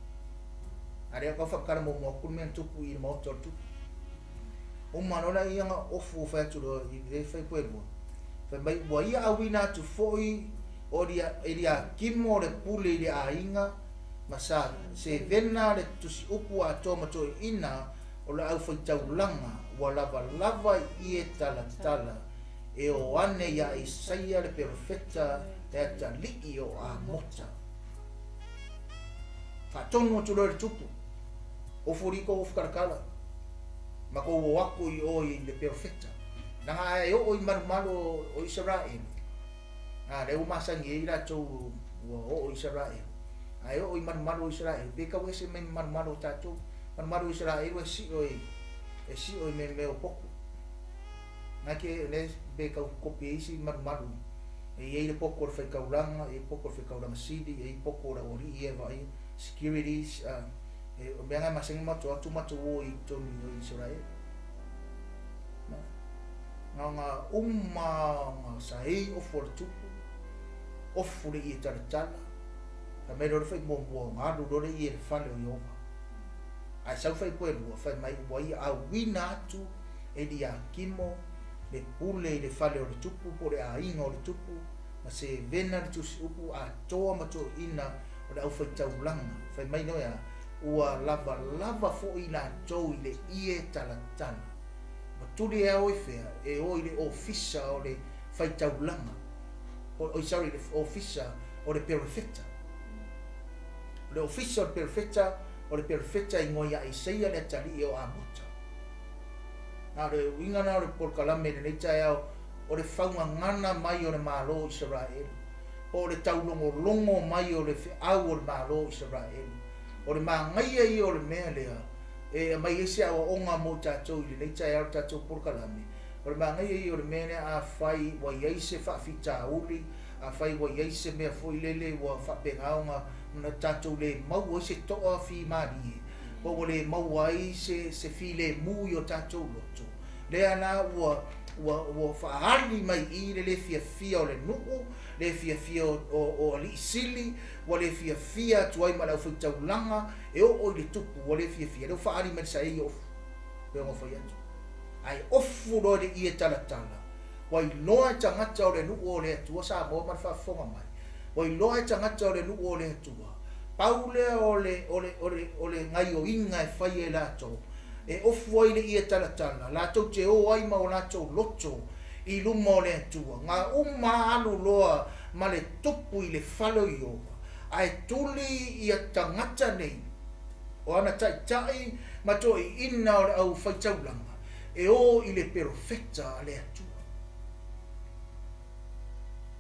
A rea kau fa bakala mo mo kuru mea tupu i le maota o le tupu. Uma nona ia nga ofu o whai atu roa i le whai poe lua. Whai mai ua ia awina atu foi o ria kimo le pule i le ainga ma sa se vena le tusi upu a toa ma ina o le au whai taulanga ua lava lava i e tala tala e o ane ia Isaia le perofeta le atalii o a mota. Whaatonu atu loa le tupu ofu riko ofu karakala ma ko o aku i o i le perofeta. Nanga ai o i marumaru o Israel. A le o masangi e ira tau o Israel. Ai o i marumaru o Israel. Pe kau ese me marumaru o tātou. Marumaru o Israel e si o e me me o poku. Nā ke le pe kau kopi e isi marumaru. E i le poko o le whaikaulanga, e poko o le whaikaulanga sili, e i poko o la ori i e vai, securities, e o mea ngai masangi mato atu mato o i tonu o Israel. Ngā ngā uma ngā saei ofu o le tupu, ofu le i e talatala, ka mai rore whai mua ngā rore i e le whale o Iova. Ai sau whai poe lua, whai mai ua ia a wina atu e ria kimo le pule i le whale o le tupu, po le ainga o le tupu, ma se vena le tusi upu a toa ma toa ina o le au whai taulanga. Whai mai noia, ua lava lava fo i la tau i le ie talatala. Tuli e oi whea, e oi le ofisa o le whaitaulanga. O, sorry, le ofisa o le perofeta. Le ofisa o le perofeta, o le perofeta i ngoi a Isaia le atali e o Amota. Nā le uinga nā o le polokalame le nei taeao o le whaungangana mai o le malo Israel. O le taulongolongo mai o le whiau o le malo Israel. O le maangaia i o le mea lea. E mai ese awa onga mo tātou i le nei taeao tātou polokalame. O le maangaia i o le mea lea a whai wa iai se whaafitauli, a whai wa iai se mea foi lele wa whapengaonga na tātou le mau ai se toa fi marie. Po ua le mau ai se fi le mu i o tātou loto. Lea nā ua whaali mai i le le fia fia o le nuu, le fia fia o ali sili, ua le fia fia tuai ma lau whaitaulanga, e o i le tupu, ua le fia fia, leo whaali mai sa e i ofu, pe o ngawhai atu. Ai ofu loa le i e talatala, wai loa e tangata o le nuu o le atua, sa moa ma le whaafonga mai, wai loa e tangata o le nuu o le atua, pau lea o le ngai o inga e whai e lātou, e ofu ai le ia talatala, lātou te o ai ma o lātou loto i luma o le atua. Ngā uma alu loa ma le tupu i le whale o Iova. Ai tuli ia tangata nei, o ana taitai ma to i ina o le au whaitaulanga, e o i le perofeta a le atua.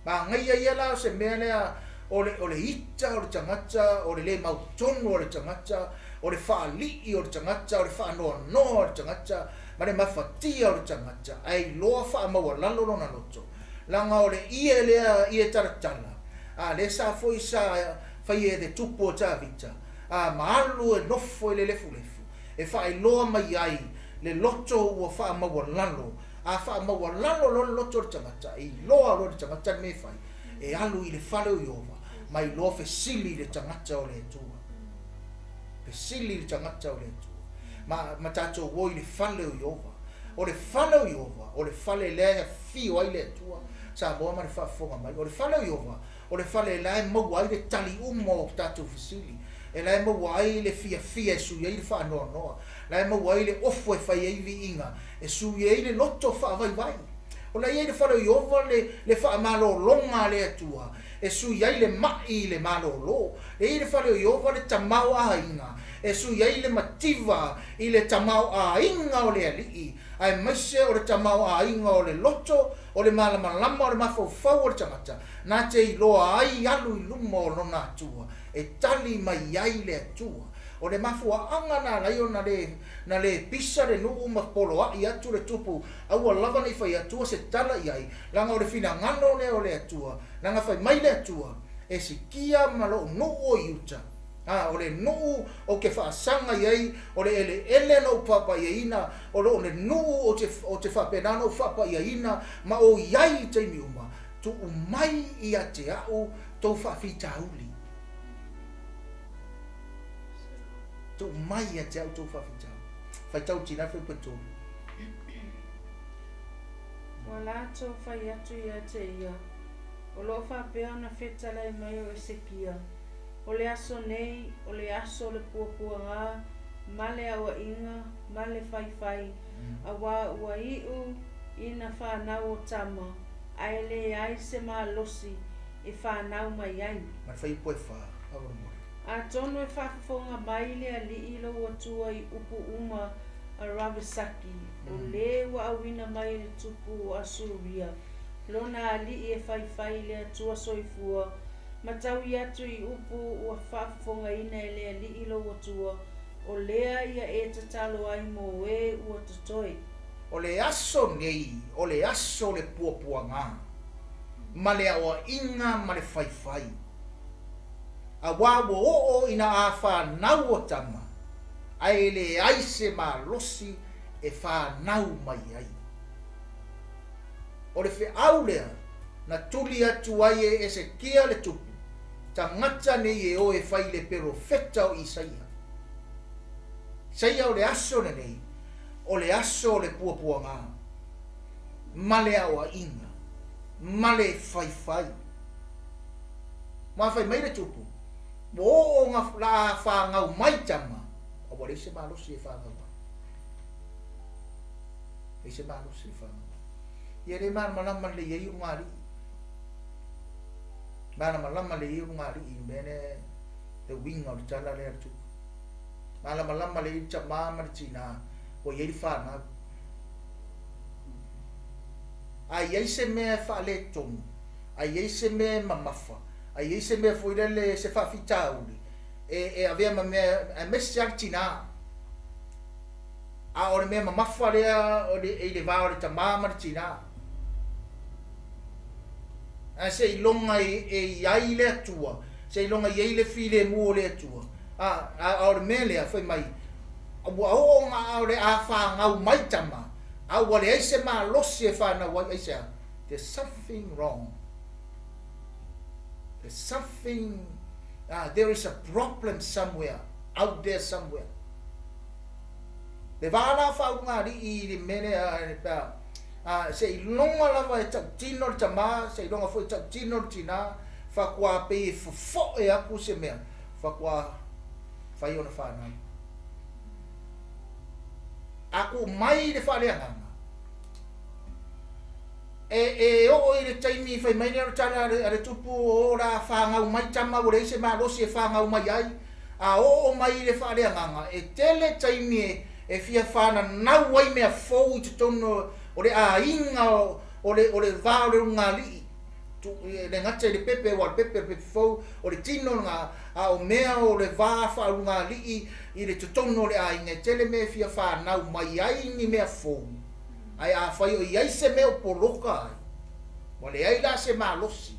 Ma ngai ia la o se mea lea o le ita o le tangata, o le le mautonu o le tangata, o le whaalii o le tangata, o le whaanoanoa o le tangata, ma le mawhatia o le tangata, ai loa whaamaua lalo lona loto. Langa o le ie lea ie taratala, a le sa foi sa whai e te tupu o tāvita, a maalu e nofo e le lefu lefu, e whaailoa mai ai le loto ua whaamaua lalo, a whaamaua lalo lo le loto o le tangata, e loa lo le tangata me whai, e alu i le whale o Iova, mai loa fesili le tangata o le atua. Fesili le tangata o le atua. Ma tātou o i le whale o Iova. O le whale o Iova, o le whale lea e whio ai le atua, sa moa ma le whaafonga mai. O le whale o Iova, o le whale lea e maua ai le tali uma o tātou fesili. E lea e maua ai le fia fia e sui ai le whaanoanoa. Lea e maua ai le ofu e whai ai viinga, e sui ai le loto whaavaivai. O la e i ai le fale o Ieova le, le faamalologa a le Atua, e sui ai le ma'i i le malolo. E i ai le fale o Ieova le tamaoaiga, e sui ai le mativa i le tamaoaiga o le Alii, aemaise o le tamaoaiga o le loto, o le malamalama o le mafaufau o le tagata, na te iloa ai alu i luma o lona Atua, e tali mai ai le Atua. O le mafuaaga na ala ai ona le, na le pisa le nuu ma poloai atu le tupu, aua lava ne i fai atua se tala i ai, leaga o le finagalo lea o le Atua, leaga fai mai le Atua, E sikia ma lou nuu o Iuta. A, o le nuu ou te faasaga i ai, o le eleele na ou paapaiaina, o loo le nuu ou te, ou te faapena ona ou faapaiaina ma ou i ai i taimi uma, tuu mai ia te au tou faafitauli. Tuu mai ia te au tou faafitauli. Faitau tina fuaiupu e tolu. Ua latou fai atu ia te ia, O lo o faapea ona fetalai mai o Esekia, O le aso nei, o le aso o le puapuaga ma le aoaiga ma le faifai, auā ua iu ina fanau o tama, ae leai se malosi e fanau mai ai. Ma le fuaiupu e fa, faamolemole. Atonu e faafofoga mai le Alii lou Atua i upu uma a Rabesaki, o le ua auina mai e le tupu o Asuria, lona alii e faifai i le Atua soifua, ma taui atu i upu ua faafofogaina e le Alii lou Atua, o lea ia e tatalo ai mo e ua totoe. O le aso nei, o le aso o le puapuaga, ma le aoaiga ma le faifai. Auā ua oo ina a fanau o tama, ae leai se malosi e fanau mai ai. O le feau lea na tuli atu ai e Esekia le tupu, tagata nei e o e fai i le perofeta o Isaia. Isaia o le aso lenei, o le aso o le puapuaga, ma le aoaiga, ma le faifai. Ma fai mai le tupu, ua oo nga la fagau mai tama, a ua leai se malosi e fagau ai. Leai se malosi e fagau ai. Ia le malamalama lelei ai ulugalii. Malamalama lelei ai ulugalii i le mea lea, le uiga o le tala lea a le tupu. Malamalama lelei le tama ma le tina ua i ai le fanau. A i ai se mea e faaletonu, a i ai se mea e mamafa, a i ai se mea foi lele, se faafitauli, e, e avea ma mea, aemaise lava le tina. A o le mea mamafa lea o le, i le va o le tama ma le tina. Ae seiloga e, e i ai le Atua, seiloga i ai le filemu o le Atua. A, a, a o le mea lea, fai mai, ua oo nga o le a fagau mai tama, a ua leai se malosi e fanau ai, aisea? There's something wrong. There's something, there is a problem somewhere, out there somewhere. Le va la faaulugalii i le mea lea pe a seiloga lava e tautino le tama, seiloga foi e tautino le tina, faatoa pei e fofoe atu se mea, faatoa fai ona fanau. A tuu mai le faaleagaga, e, e oo i le taimi fai mai lea o le tala a le tupu o la fagau mai tama ua leai se malosi e fagau mai ai, a oo mai i le faaleagaga, e tele taimi e, e fia fananau ai mea fou i totonu o le aiga o le, o le va o le ulugalii. E le gata i le pepe, aua o le pepe o le pepe fou, o le tino lena, a o mea o le va faaulugalii i le totonu o le aiga, e tele mea e fia fanau mai ai ni mea fou. Ae afai o i ai se mea o poloka ai, ua leai la se malosi,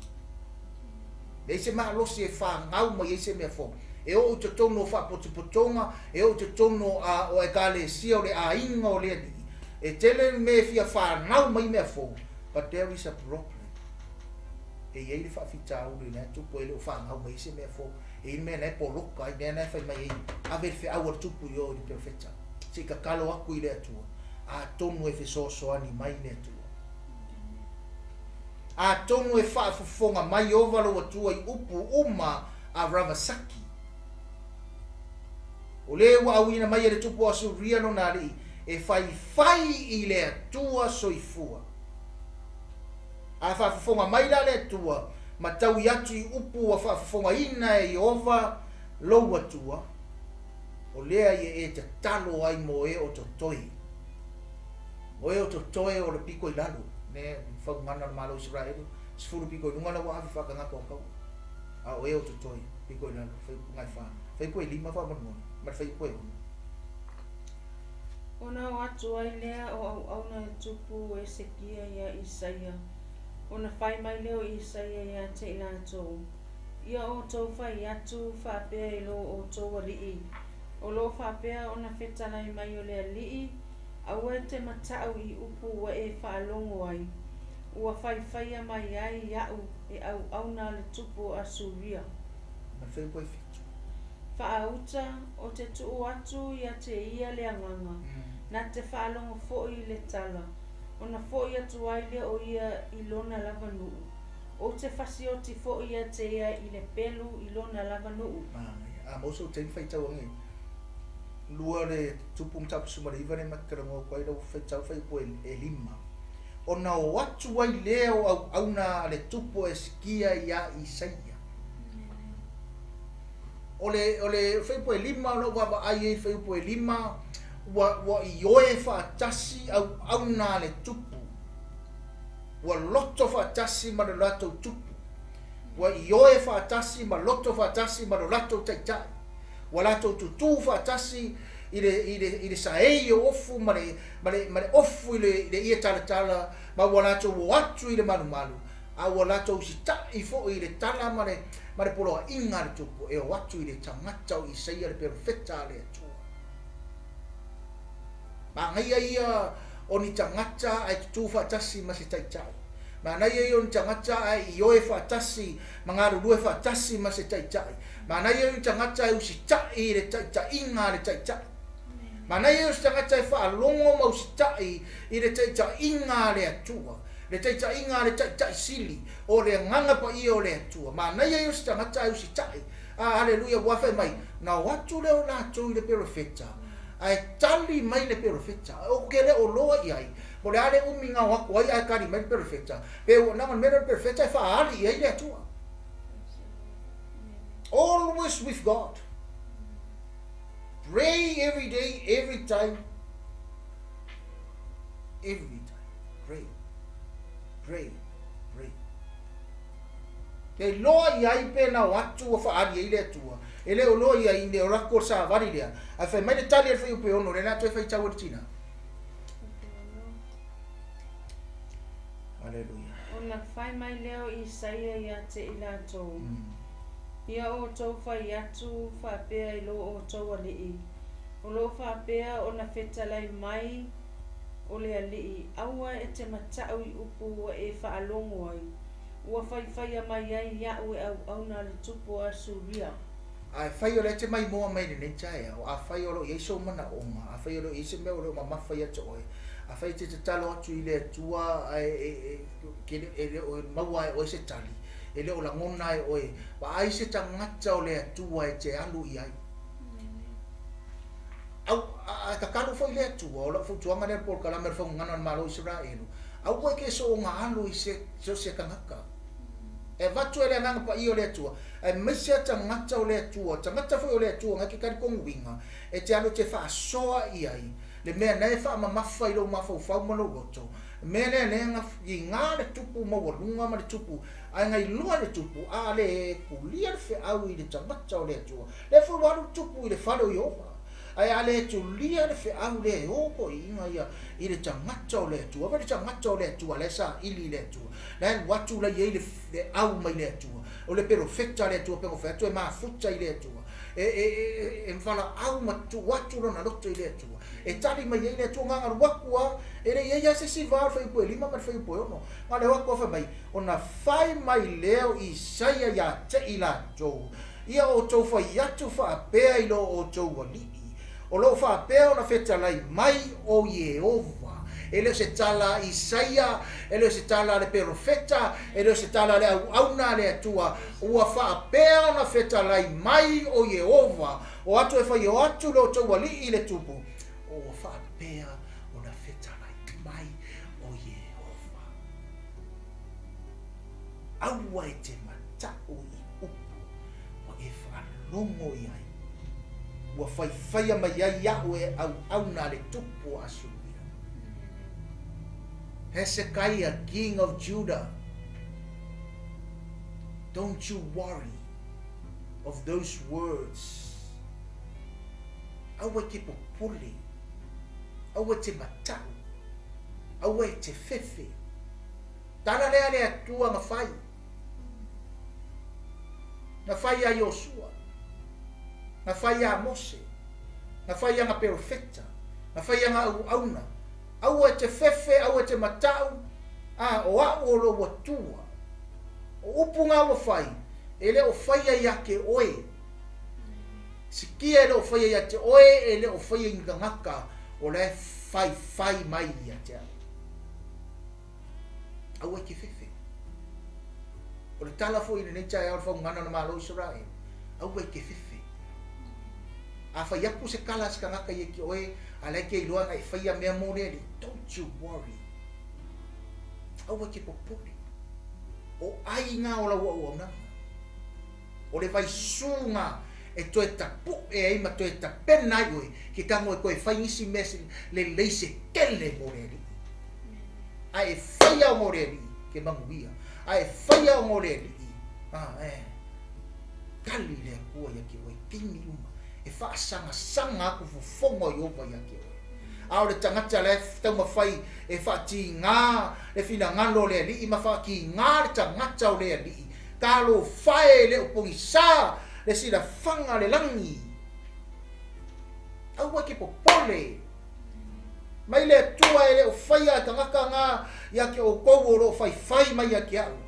leai se malosi e fagau mai ai se mea fou. E oo i totonu o faapotopotoga, e oo i totonu o Ekalesia o le aiga o le Alii, e tele le mea e fia fanau mai mea fou, but there is a problem. E i ai le faafitauli lena e tupu ai, e le o fagau mai ai se mea fou. E i ai le mea lena e poloka ai, mea lena e fai mai ai, ave le feau a le tupu i o i le perofeta, se i tatalo atu i le Atua, atonu e fesoasoani mai le Atua. Atonu e faafofoga mai Ieova lou Atua i upu uma a Ravasaki, o le ua auina mai e le tupu o Asuria lona alii, e faifai i le Atua soifua. A faafofoga mai la le Atua ma taui atu i upu ua faafofogaina e Ieova lou Atua, o lea ia e tatalo ai mo e o totoe. O e o totoe o le piko i lalo, ne faugana o le Malo o Isaraelu, 10 piko i luga la ua ave faakagata o kaua. A o e o totoe, piko i lalo, fuaiupu 4, fuaiupu 5 faamolemole, ma le fuaiupu 6. Ona o atu ai lea o auauna e tupu o Esekia ia Isaia, ona fai mai lea o Isaia ia te i latou, ia outou fai atu faapea i lo outou alii, o loo faapea ona fetalai mai o le alii, aua e te mata'u i upu ua e faalogo ai, ua faifaia mai ai iaʻu e auauna a le tupu o Asuria. Ma le fuaiupu 7. Faauta, o te tuu atu ia te ia le agaga, na te faalogo foi i le tala, ona foi atu ai lea o ia i lona lava nuu. Ou te fasioti foi ia te ia i le pelu i lona lava nuu. Manaia. A maua sou taimi faitau age lua le tupu mataupu 19 lea ma te talanoa atu ai lau faitau fuaiupu e 5. Ona o atu ai lea o auauna a le tupu o Esekia iā Isaia. O le o le fuaiupu e 5 o lou vaavaai ai i le fuaiupu e 5 ua ioe faatasi auauna a le tupu. Ua loto faatasi ma le latou tupu. Ua ioe faatasi ma loto faatasi ma lo latou taitai. Ua latou tutū faatasi i le, i le, i le saei o ofu ma le, ma le, ma le ofu i le, i le ie talatala, ma ua latou o atu i le malumalu, a ua latou usitaʻi foi i le tala ma le, ma le poloaiga a le tupu e o atu i le tagata o Isaia le perofeta a le Atua. Manaia ia o ni tagata ae tutū faatasi ma se taitai. Manaia ia o ni tagata ae ioe faatasi ma galulue faatasi ma se taitai. Manaia ia o ni tagata e usitaʻi i le taitaiga a le taitai. Manaia ia o se tagata e faalogo ma usitaʻi i le taitaiga a le Atua, le taitaiga a le Taitai Sili o le Agaga Paia o le Atua. Manaia ia o se tagata ae usitaʻi. A, haleluia, ua fai mai, na o atu lea o latou i le perofeta, ae tali mai le perofeta. Ou te le o loa i ai, po o le a le umi na o atu ai ae tali mai le perofeta, pe ua leaga o le mea lea o le perofeta e faaali i ai le Atua. Always with God. Pray every day, every time. Every time. Pray. Pray. Pray. Ke loa i ai pe na o atu ua faaali ai le Atua. E le o loa i ai le o lako o le savali lea. Ae fai mai le tali a le fuaiupu e 6 lea na toe faitau e le tina. Haleluia. Ona fai mai lea o Isaia ia te i latou, Ia outou fai atu faapea i lo outou alii, o loo faapea ona fetalai mai o le alii, aua e te mata'u i upu ua e faalogo ai, ua faifaia mai ai iaʻu e auauna a le tupu o Asuria. Ae fai o lea e te maimoa mai i lenei taeao, afai o lo o i ai sou manaoga, afai o lo o i ai se mea o le o mamafa ia te oe, afai e te tatalo atu i le Atua ae e le o maua e oe se tali, e le o lagona e oe, vaai se tagata o le Atua e te alu i ai. Au, a tatalo foi le Atua, o lau fautuaga lea i le polokalame o le Faugagana o le Malo o Isaraelu, aua e ke soona alu i se so se tagata. E avatu e le Agaga Paia o le Atua, aemaise a tagata o le Atua, tagata foi o le Atua na e te talitonuina, e te alu e te faasoa i ai le mea na e faamamafa i lou mafaufau ma lou loto, le mea lea lea na iga le tupu maualuga ma le tupu, ae na iloa e le tupu, a le tulia le feau i le tagata o le Atua. Lea foi ua alu le tupu i le fale o Ieova. Ae a le tulia le feau lea e o toeaiina ia i le tagata o le Atua, vaai le tagata o le Atua la e saili i le Atua, la e alu atu la i ai le au mai le Atua, o le perofeta a le Atua, pe na fai atu e mafuta i le Atua, e valaau ma tuu atu lona loto i le Atua, e tali mai ai le Atua. Na alu atu lava, e le i ai lava se isi va o le fuaiupu e 5 ma le fuaiupu e 6. Na o le o atu lava fai mai, ona fai mai lea o Isaia ia te i latou, Ia outou fai atu faapea i lo outou alii, o lo o faapea ona fetalai mai o Ieova. E le o se tala a Isaia, e le o se tala a le perofeta, e le o se tala a le auauna a le Atua, ua faapea ona fetalai mai o Ieova, o atu e fai o atu lo outou alii i le tupu, ua faapea ona fetalai mai o Ieova. Aua e te mata'u i upu ua e faalogo i ai, ua faifaia mai ai a'u e auauna a le tupu o Asuria. Hezekiah, king of Judah, don't you worry of those words. Aua e te popole, aua e te mata'u, aua e te fefe. Tala lea le Atua na fai. Na fai iā Iosua. Na fai iā Mose. Na fai iā na perofeta. Na fai iā na auauna. Aua e te fefe, aua e te mata'u, a, o a'u o lou Atua. O upu na ua fai, e le o faia ia te oe. Sikia e le o faia ia te oe, e le o faia i ni tagata o la e faifai mai ia te a'u. Aua e te fefe. O le tala foi i lenei taeao le faugana o le Malo o Isaraelu, aua e te fefe. A fai atu se tala a se tagata ia te oe, a la e te iloa na e faia mea mo le Alii, don't you worry. Aua e te popole. O aiga o lau auaunaga. O le vaisuga e toe tapu'e ai ma toe tapena ai oe, ke tago e toe fai nisi mea lelei se tele mo le Alii. Ae e faia ona o le Alii ke manuia. Ae e faia ona o le Alii, a, e tali le Atua ia te oe, taimi uma, e faasagasagaaku fofoga o Ieova ia te oe. A o le tagata la e taumafai e faatiga le finagalo o le Alii ma faatiga le tagata o le Alii, talofa e le o pogisā le silafaga le lagi. Aua e te popole. Mai le Atua e le o faia e tagata nga ia te outou o lo o faifai mai ia te a'u.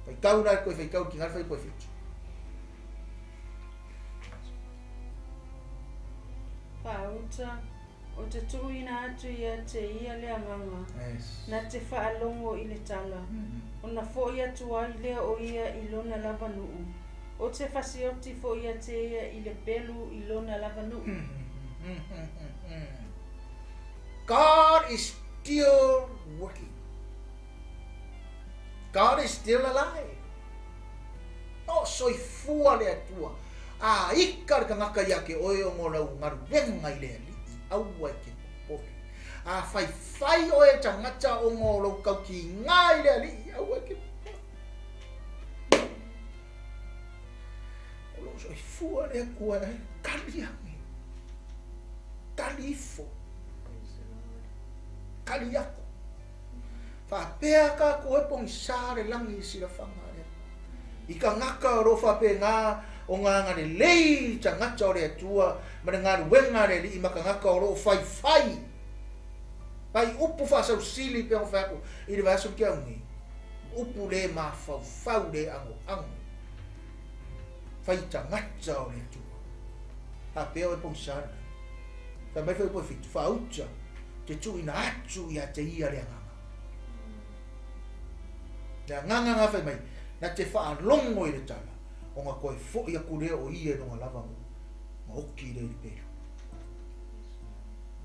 Faitau la e koe faitau ki ngā whai koe whitu. Whāuta, o te tuuina atu ia te ia le agaga, na te faalogo i le tala, ona foʻi atu ai lea o ia i lona lava nuu, o te fasioti foʻi ia te ia i le pelu i lona lava nuu. God is still working. God is still alive. O soifua le Atua. A ika le tagata ia te oe ona o lau galuega i le Alii, aua e te popole. A faifai oe e tagata ona o lou tautiga i le Alii, aua e te popole. O lou soifua le Atua e tali ane. Tali ifo. Tali aku. Faapea tatou e pogisā le lagi i silafaga a le Atua. I tagata o lo o faapena ona agalelei i tagata o le Atua ma le galuega a le Alii ma tagata o lo o faifai mai upu faasausili pei ona fai atu i le vaiaso ke au nei, upu le mafaufau le agoago fai tagata o le Atua. Faapea oe pogisā le lagi. Fai mai foi koe fitu, faauta te tuuina atu ia te ia le agaga. Le agaga nga fai mai, na te faalogo i le tala, ona koe foʻi aku lea o ia i lona lava nuu, ma oki lea i le pelu.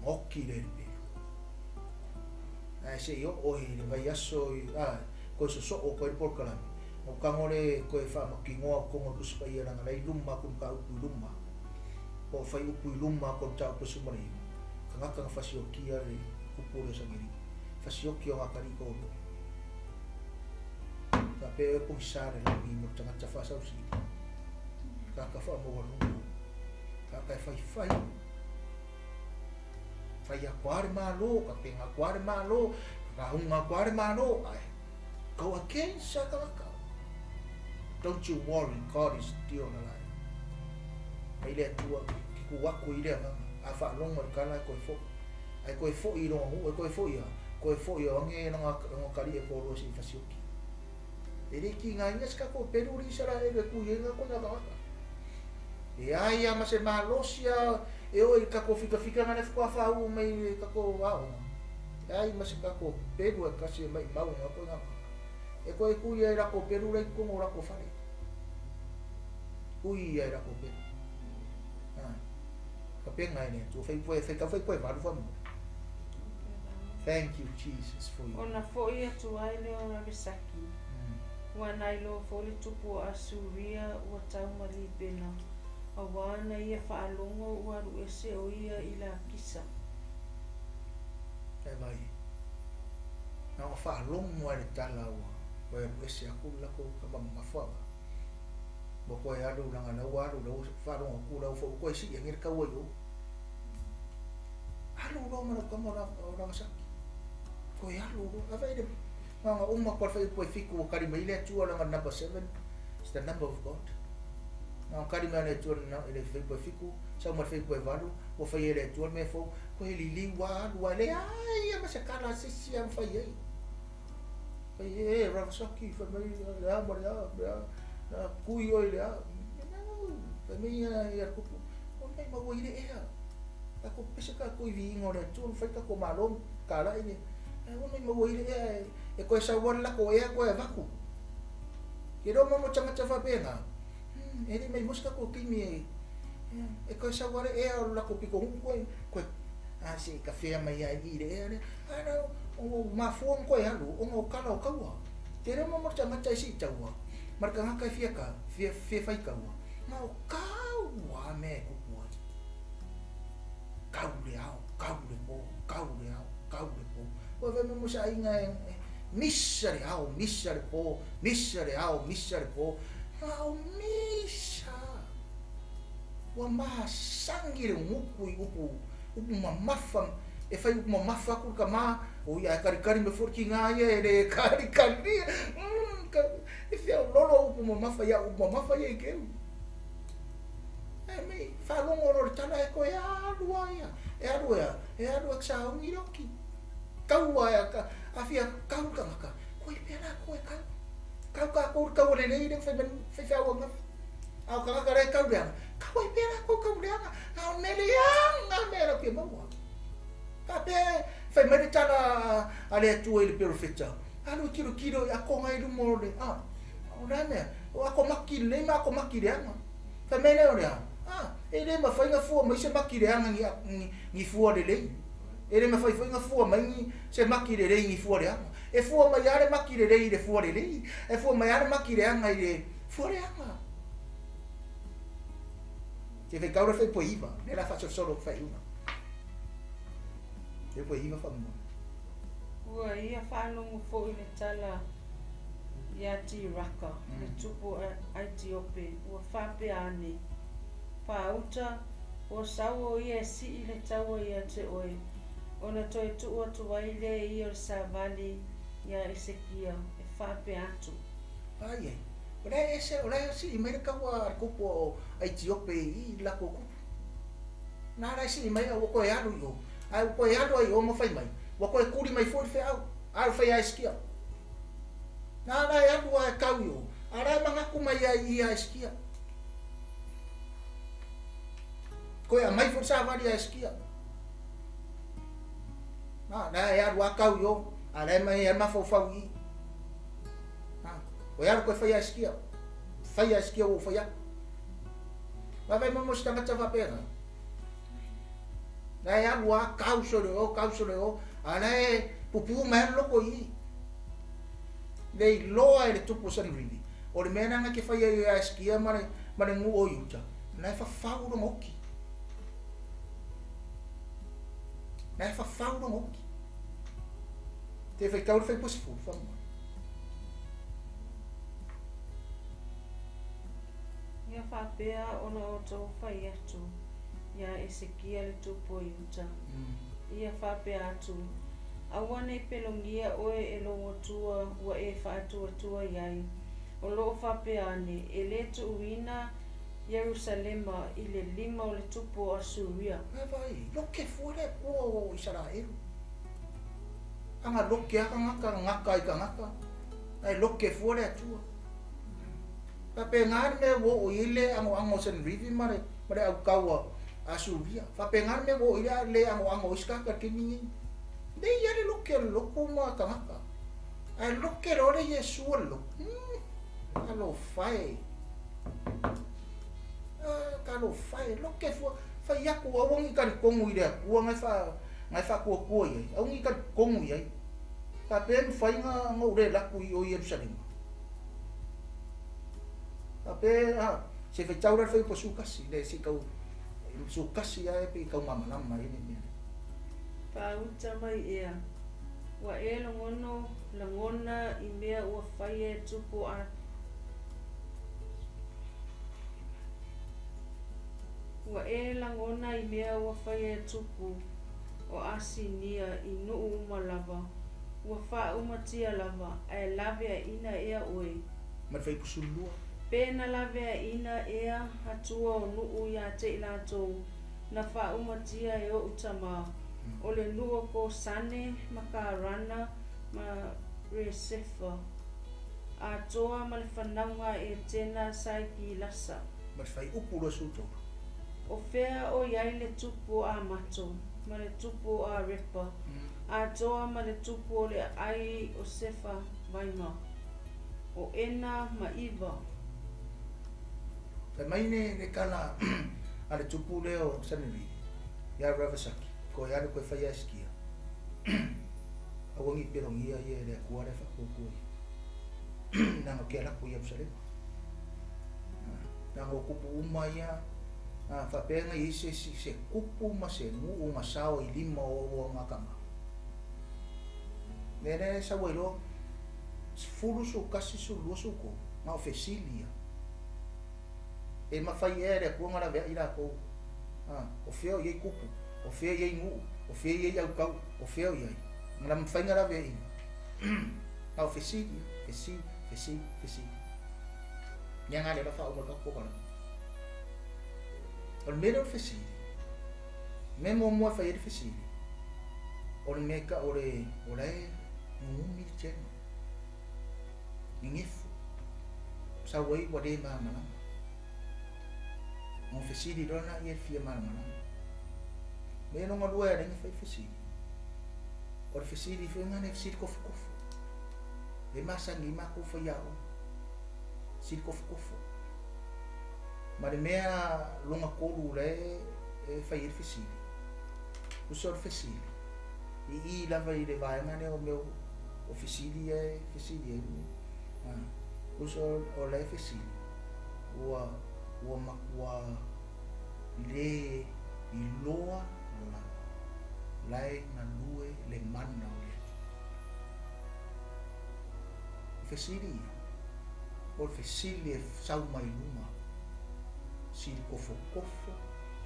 Ma oki lea i le pelu. Ae se i oo i le vaiaso i, a, koe sosoo koe le polokalame, no tago le koe faamakinoa o toga o le Tusi Paia leaga la i luma atu mataupu i luma, po o fai upu i luma atu o mataupu e 19, tagata na fasiokia le tupu o le Saneripi, fasioki o atalii toalua. Faapea oe pogisā le lagi mo le tagata faasausili, tagata faamaualuga, tagata e faifai, fai atu lava le Malo, tapena atu lava le Malo, lauga atu lava le Malo, ae go against a tagata. Don't you worry, God is still alive. Mai le Atua, ke ku atu i le agaga, a faalogo i le tala e koe foʻi. Ae koe foʻi i lona nuu, e koe foʻi a, koe foʻi o age lona, lona atalii e toalua se i fasioki. E le tigaina se tatou pelu le Isaraelu e tui ai na kona tagata. E ai a ma se malosi a e oo i le tatou fikafikaga lea faatoa faauu mai i le tatou aoga. E ai ma se tatou pelu e tasi e maimau na kona tagata. E koe tui ai latou pelu la i totonu o latou fale. Tui ai latou pelu. Ah. Tapena e le Atua. Fai koe, fai tau fai koe valu faamolemole. Thank you Jesus for you. Ona foʻi atu ai lea o Rabesaki. Ua na iloa foi le tupu o Asuria ua tau ma Libena, auā na ia faalogo ua alu ese o ia i Lakisa. E vai. Na ona faalogo lava i le tala ua toe alu ese atu le latou tama mamafa va. Ua toe alu leaga la ua alu la ua faalogo atu la ua foi ua toe sii ane le taua i o. Alu loa ma lau tama o Lagasaki. Toe alu loa. A vai le na ona uma atu lava le fuaiupu e fitu ua tali mai le Atua leaga number seven is the number of God. Na ona tali mai lava le Atua i le fuaiupu e fitu, sau ma le fuaiupu e valu, ua faia e le Atua le mea fou, toe liliu lava alu lava e leai lava ma se tala a se isi lava ma fai ai. Fai ai, e Ragasaki, fai mai le a ma le a, le a, na kui oe i le a. Fai mai ia le tupu, ua maimau ai le ea. Tatou pese tatou i viiga o le Atua ma fai tatou malo ma talai le ae ua maimau ai le ea e toe sau lava le latou ea toe avatu. Ke iloa mo tagata faapena, e le maimau se tatou taimi e toe sau lava le ea o le latou pitonuu toe toe a se i tafea mai lava i i le ea lea. A na o mafua ona toe alu ona o tala o taua. Te iloa mo tagata e sii taua ma le tagata e fia fia fia fai taua, na o taua mea e tupu ai. Kau le ao, kau le po, kau le ao, kau le po. Ua fai mai mo se aiga e misa le ao, misa le po, misa le ao, misa le po. Na o misa. Ua masagi le ugutu i upu, upu mamafa, e fai upu mamafa atu le tama, oi ae kalikali mai foi le tiga ia e le kalikalia. E feololo upu mamafa ia upu mamafa ia i keu. Ae mai faalogo loa i le tala e toe alu lava ia. E alu e a? E alu e sauni le oki. Taua e a fia tau le tagata, koe pea latou e tau. Tau tatou i le taua lelei lea na fai mai faifeau ananafi. A o tagata la e tau leaga, tau ai pea latou tau leaga. Na o le mea leaga mea latou te maua. Faapea e fai mai le tala a le Atua i le perofeta, alu e tilotilo i akoga i luma o le, a, o le a mea? O ako maki lelei ma ako maki leaga. Fai mai lea o le a? A, e le mafai ona fua mai se maki leaga ni fua lelei. E le mafai foi ona fua mai ni se maki lelei ni fua leaga. E fua mai lava le maki lelei i le fua lelei, e fua mai lava le maki leaga i le fua leaga. Te whai le whai iwa, ne la whasolosolo whai una. Te poe iwa whamua. Ua ia faalogo foi i le tala iā Tiraka, le tupu o Aitiope, ua faapea ane, Faauta, ua sau o ia e sii le taua ia te oe, ona toe tuu atu ai lea e ia o le savali iā Esekia, e faapea atu. Ai ai, o la e ese, o la e sii mai le taua a le tupu o Aitiope i le latou tupu. Na la e sii mai a ua toe alu i o, ae ua toe alu ai i o ma fai mai, ua toe tuli mai foi le feau, alu fai a Esekia. Na la e alu a e kau i o, a la e manatu mai ai i ia Esekia. Toe aumai foi le savali a Esekia. Na, la e alu a kau i o, a la e mai e mafaufau i i. Na, toe alu toe fai a Esekia. Fai a Esekia ua ou fai atu. Vaavaai mai mo se tagata faapena. La e alu a kau sole o, kau sole o, a la e pupū mai lava le loko i i. Le iloa e le tupu o Sanerivi, o le mea lena na te fai ai ia Eskia ma le, ma le nuu o Iuta, na e fafau lona oki. Na e fafau lona oki. Te faitau le faipusi fulu, faamolemole. Ia faapea ona outou fai atu iā Esekia le tupu o Iuta, ia faapea atu, Aua ne i pelogia oe e lou Atua ua e faatuatua i ai, o lo o faapea ane, e le tuuina Ierusalema i le lima o le tupu o Asuria. Vaavaai, loke fua le Atua o Isaraelu. Aga loke a tagata, gata i tagata, ae loke fua le Atua. Faapena le mea ua oo i ai le anoano o Senerivi ma le ma le autau a Asuria. Faapena le mea ua oo i ai le anoano o isi tagata i le taimi lenei. Nei lava le loke o le lotu ma tagata, ae loke loa le Iesu o le lotu. Talofa e. Ah, talofa e, loke fua, fai atu aua ne i talitonu i le Atua na e fa, na e faatuatua i ai, aua ne i talitonu i ai. Faapea e mafai ona ou le alu atu i o i Ierusalema. Faapea a se faitau la le fuaiupu 11 le se i tau 11 ae pe i tau malamalama ai le mea lea. Faauta mai ea, ua e logono lagona i mea ua faia e tupu a Ua e lagona i mea ua faia e tupu o Asinia i nuu uma lava, ua faaumatia lava, ae laveaina ea oe. Ma le fuaiupu 12. Pe na laveaina ea atua o nuu ia te i latou, na faaumatia e oʻu tama, o le nuu o Kosane ma Karana ma Resefa, atoa ma le fanauga a Etena sa i Kilasa. Ma le fuaiupu 23. O fea o i ai le tupu o Amato ma le tupu o Arepa, atoa ma le tupu o le aai o Sefa Vaima, o Ena ma Iva. Fai mai le tala a le tupu lea o Saneribe ia Ravasaki, Toe alu koe fai a Esikia. Aua ne i pelogia ia e le Atua la e faapuapua ia. Leaga ou te alu atu i Ierusalema. Leaga o tupu uma ia, faapea na i ai se isi, se tupu ma se nuu na sao i lima o au ona tama. Mea lea e sau ai loa, 10, 11, 12, 13, na o fesili ia. E mafai ea e le Atua ona laveai latou? O fea o i ai tupu? O fea e i ai nuu? O fea e i ai autau? O fea o i ai? Na mafai ona laveaiina? Na o fesili, fesili, fesili, fesili. Mea na lea la faauma le tatou polokalame. O le mea lea o le fesili, mea muamua e fai ai le fesili, o le mea e o le, o la e nunumi le channel. Nenefu. Sau ai ua le malamalama. Ona fesili loa lena ia fia malamalama. Mea lona lua e ala ai ona fai fesili, o le fesili foi lena e fesili tofotofo. E masani ai matou faiaoga. Fesili tofotofo. Ma le mea lona tolu la e fai ai le fesili, tusa o le fesili, i i lava i le vaega lea o mea o fesili ia e fesili ai. Tusa o la e fesili, ua ua matua le iloa lava la e galue le mana o le Atua. O fesili ia, o le fesili e sau mai luga, fesili kofokofo,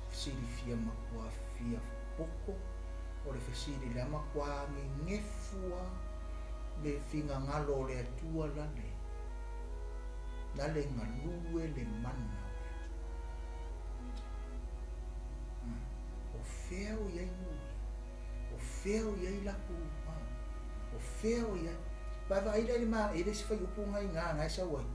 fesili fia matua fia poto, o le fesili lea matua gegefu lava le finagalo o le Atua lale, lale galue le mana o le Atua. O fea o i ai nuu ia? O fea o i ai latou? O fea o i ai? Vaavaai la i le ma, e le isi fuaiupu na i ina na e sau ai.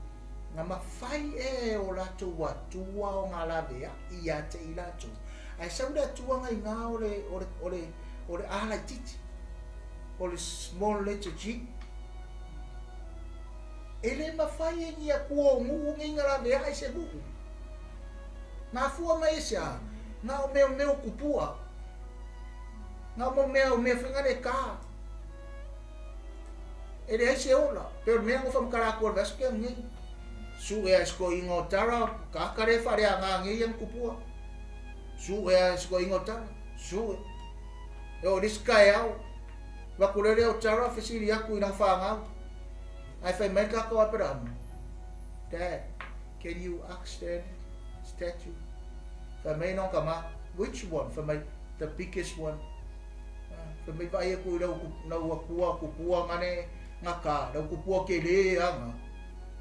Na mafai ea e o latou Atua ona laveai ia te i latou, ae sau le Atua na i ina o le, o le, o le, o le A laitiiti, o le small letter G. E le mafai e ni Atua o nuu nei na laveai se nuu. Na afua mai e se a? Na o mea o mea o kupua. Na o mea o mea foi le ka. E leai se ola. Pe o le mea na whamakara atu o le vaiaso tea nei. Su ea e sikoiga o tara, ka kare whare a ngā ngei ang kupua. Su ea e sikoiga o tara, su e. E o riska e au. Wakulele o tara fesili aku i nang whāngau. Ai whai mai kākou Aperahama. Dad, can you ask that statue? Whai mai nong ka ma, which one? Whai mai, the biggest one. Whai mai vai aku i lau, lau akua kupua ngane ngaka, lau kupua ke le anga.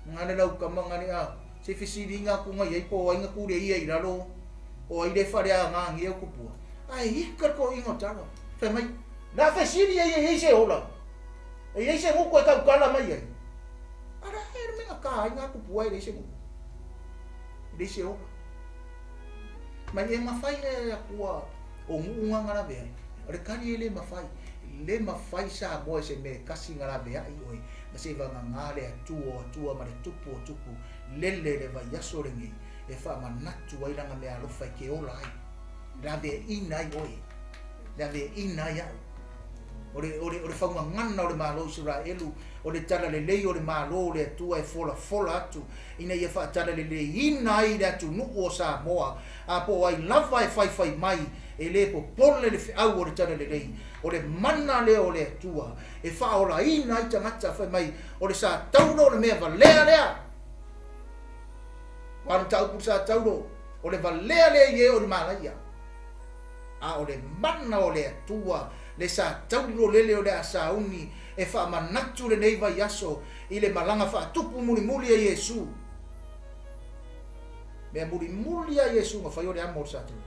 Ngane lau kama ngane a. Se fesili ngā ku ngai ai po ai ngā kure ia i raro. O ai le whare a ngā ngi au kupua. Ai hika ko ingo tara. Whai mai, nā fesili ai e se ola. E ai se nguku e kaukala mai ai. Ara e le menga ka ai ngā kupua e le se nguku. Le se ola. Mai e mawhai e akua o ngu ngā ngarawe ai. O le kari e le mawhai. Le mawhai sa moe se me kasi ngarawe ai oe. Na se wanga ngā le atua o atua ma le tupu o tupu. Lele le vai aso le ngei. E wha manatu ai langa mea alofa i ke ola ai. Lawe ina ai oe. Lawe ina ai au. O le faugagana o le Malo o Isaraelu, o le talalelei o le Malo o le Atua e folafola atu, ina ia faatalaleleiina ai le atunuu o Samoa, a po o ai lava e faifai mai, e lē popole le feau o le talalelei, o le mana lea o le Atua, e faaolaina ai tagata fai mai, o le sa taulo o le mea valea lea. O le mataupu le sa taulo, o le valea lea i e o le malaia. A o le mana o le Atua, le sa taulo lele o le asauni, e faamanatu lenei vaiaso i le malaga faatupu mulimuli a Iesu. Mea mulimuli a Iesu na fai o le amo o le sa taulo.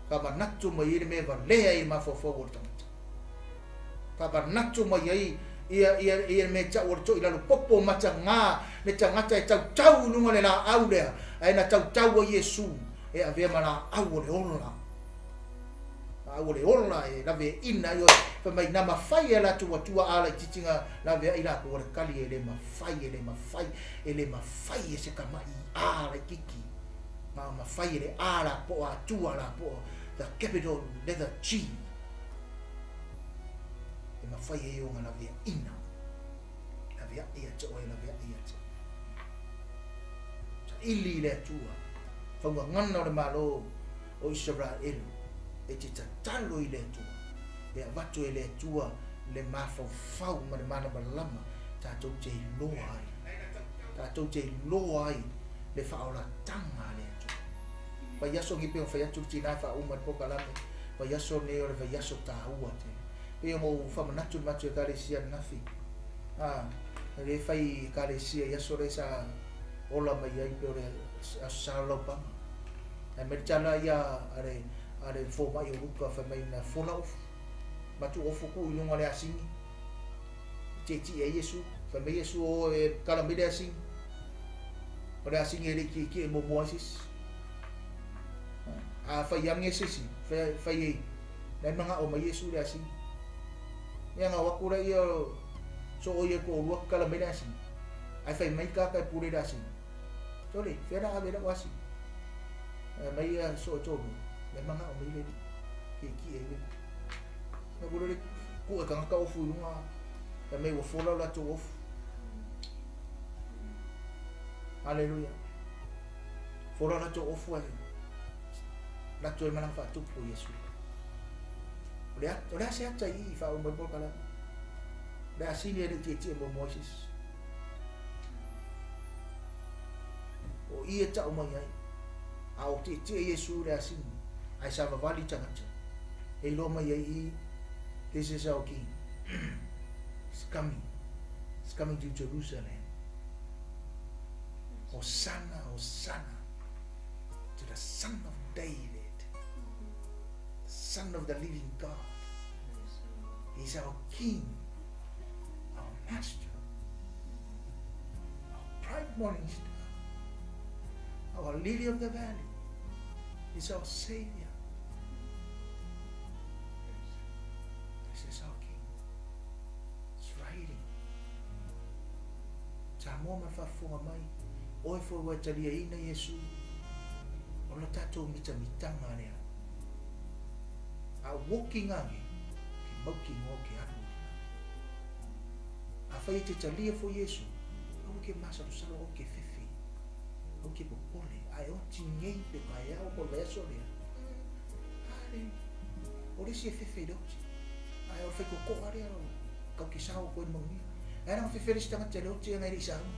Faamanatu mai ai le mea valea i le mafaufau o le tagata. Faamanatu mai ai ia mea tau o le to'i lalo popo matagā le tagata e tautau i luga le laau lea, ae na tautau ai Iesu e avea ma laau o le ola. Laau o le ola e lave ina ai oe. Fai mai na mafai e latou atua ala i titiga lave ai lakou o le kali e le mafai, e le mafai, e le mafai e se kama'i a la kiki. Ma mafai e le a la po atua la po the capital letter G. E mafai e ioga lave ina. Lave ai ia te oe, lave ai ia te. Saili le Atua, faugagana o le Malo o Isaraelu, e te tatalo i le Atua, e avatu e le Atua le mafaufau ma le malamalama, tatou te iloa ai. Tatou te iloa ai le faaolataga a le Atua. Vaiaso ni pe o fai atu le tina e faauma le polokalame, vaiaso nei o le vaiaso tāua tele. Pe o mou whamanatu le matu e ekalesia nafi. Le fai ekalesia i aso le sa ola mai ai pe o le aso sa laupanga. Ai me tala ia ale fōmai o Luka fai mai na fola ofu. Matu ofu ku i lunga le asini. Te ti e Iesu. Fai mai Iesu o e kala mai le asini. O le asini e le ki ki e mo moa sisi. A fai ange sisi. Fai e. Nai manga o mai Iesu le asini. Ia ngā wakura ia so o ia ko lua kala mai le asini. Ai fai mai kaka e pule le asini. Tole, whiara ave lau asini. Mai ia so o tōru. Nai manga o mai le ki ki e le. Nā kura le ku e kangaka ofu i lunga. Ka mei ua fola o latou ofu. Hallelujah. Fola o latou ofu ai. Latou e malanga whaatupu o Iesu. O le ase ata i i wha umai polokalame. Le asini e le tie mo Moises. O ia tau mai ai. A o tie Iesu le asini. Ai sa vavali tangata. E iloa mai ai i, this is our king. He's coming. He's coming to Jerusalem. Hosanna, Hosanna to the Son of David, the Son of the living God. He's our King, our Master, our bright morning star, our Lily of the Valley. He's our Savior. This is our King. He's riding. Samoa ma faafofoga mai, oe foi ua e taliaina Iesu, o la tatou mitamitanga lea. A woki ngage, ke mauki ngō ke alu. A whai e te talia fo Iesu, au ke masalosalo au ke fefe, au ke popole, a e oti ngei pe ka e au ko vaiaso lea. Ale, o le si e fefe i le oti. A e o whai kokoa lea, kau ke sao koe maungia. Ai ranga fefe le si tangata le oti e ngai le isauni.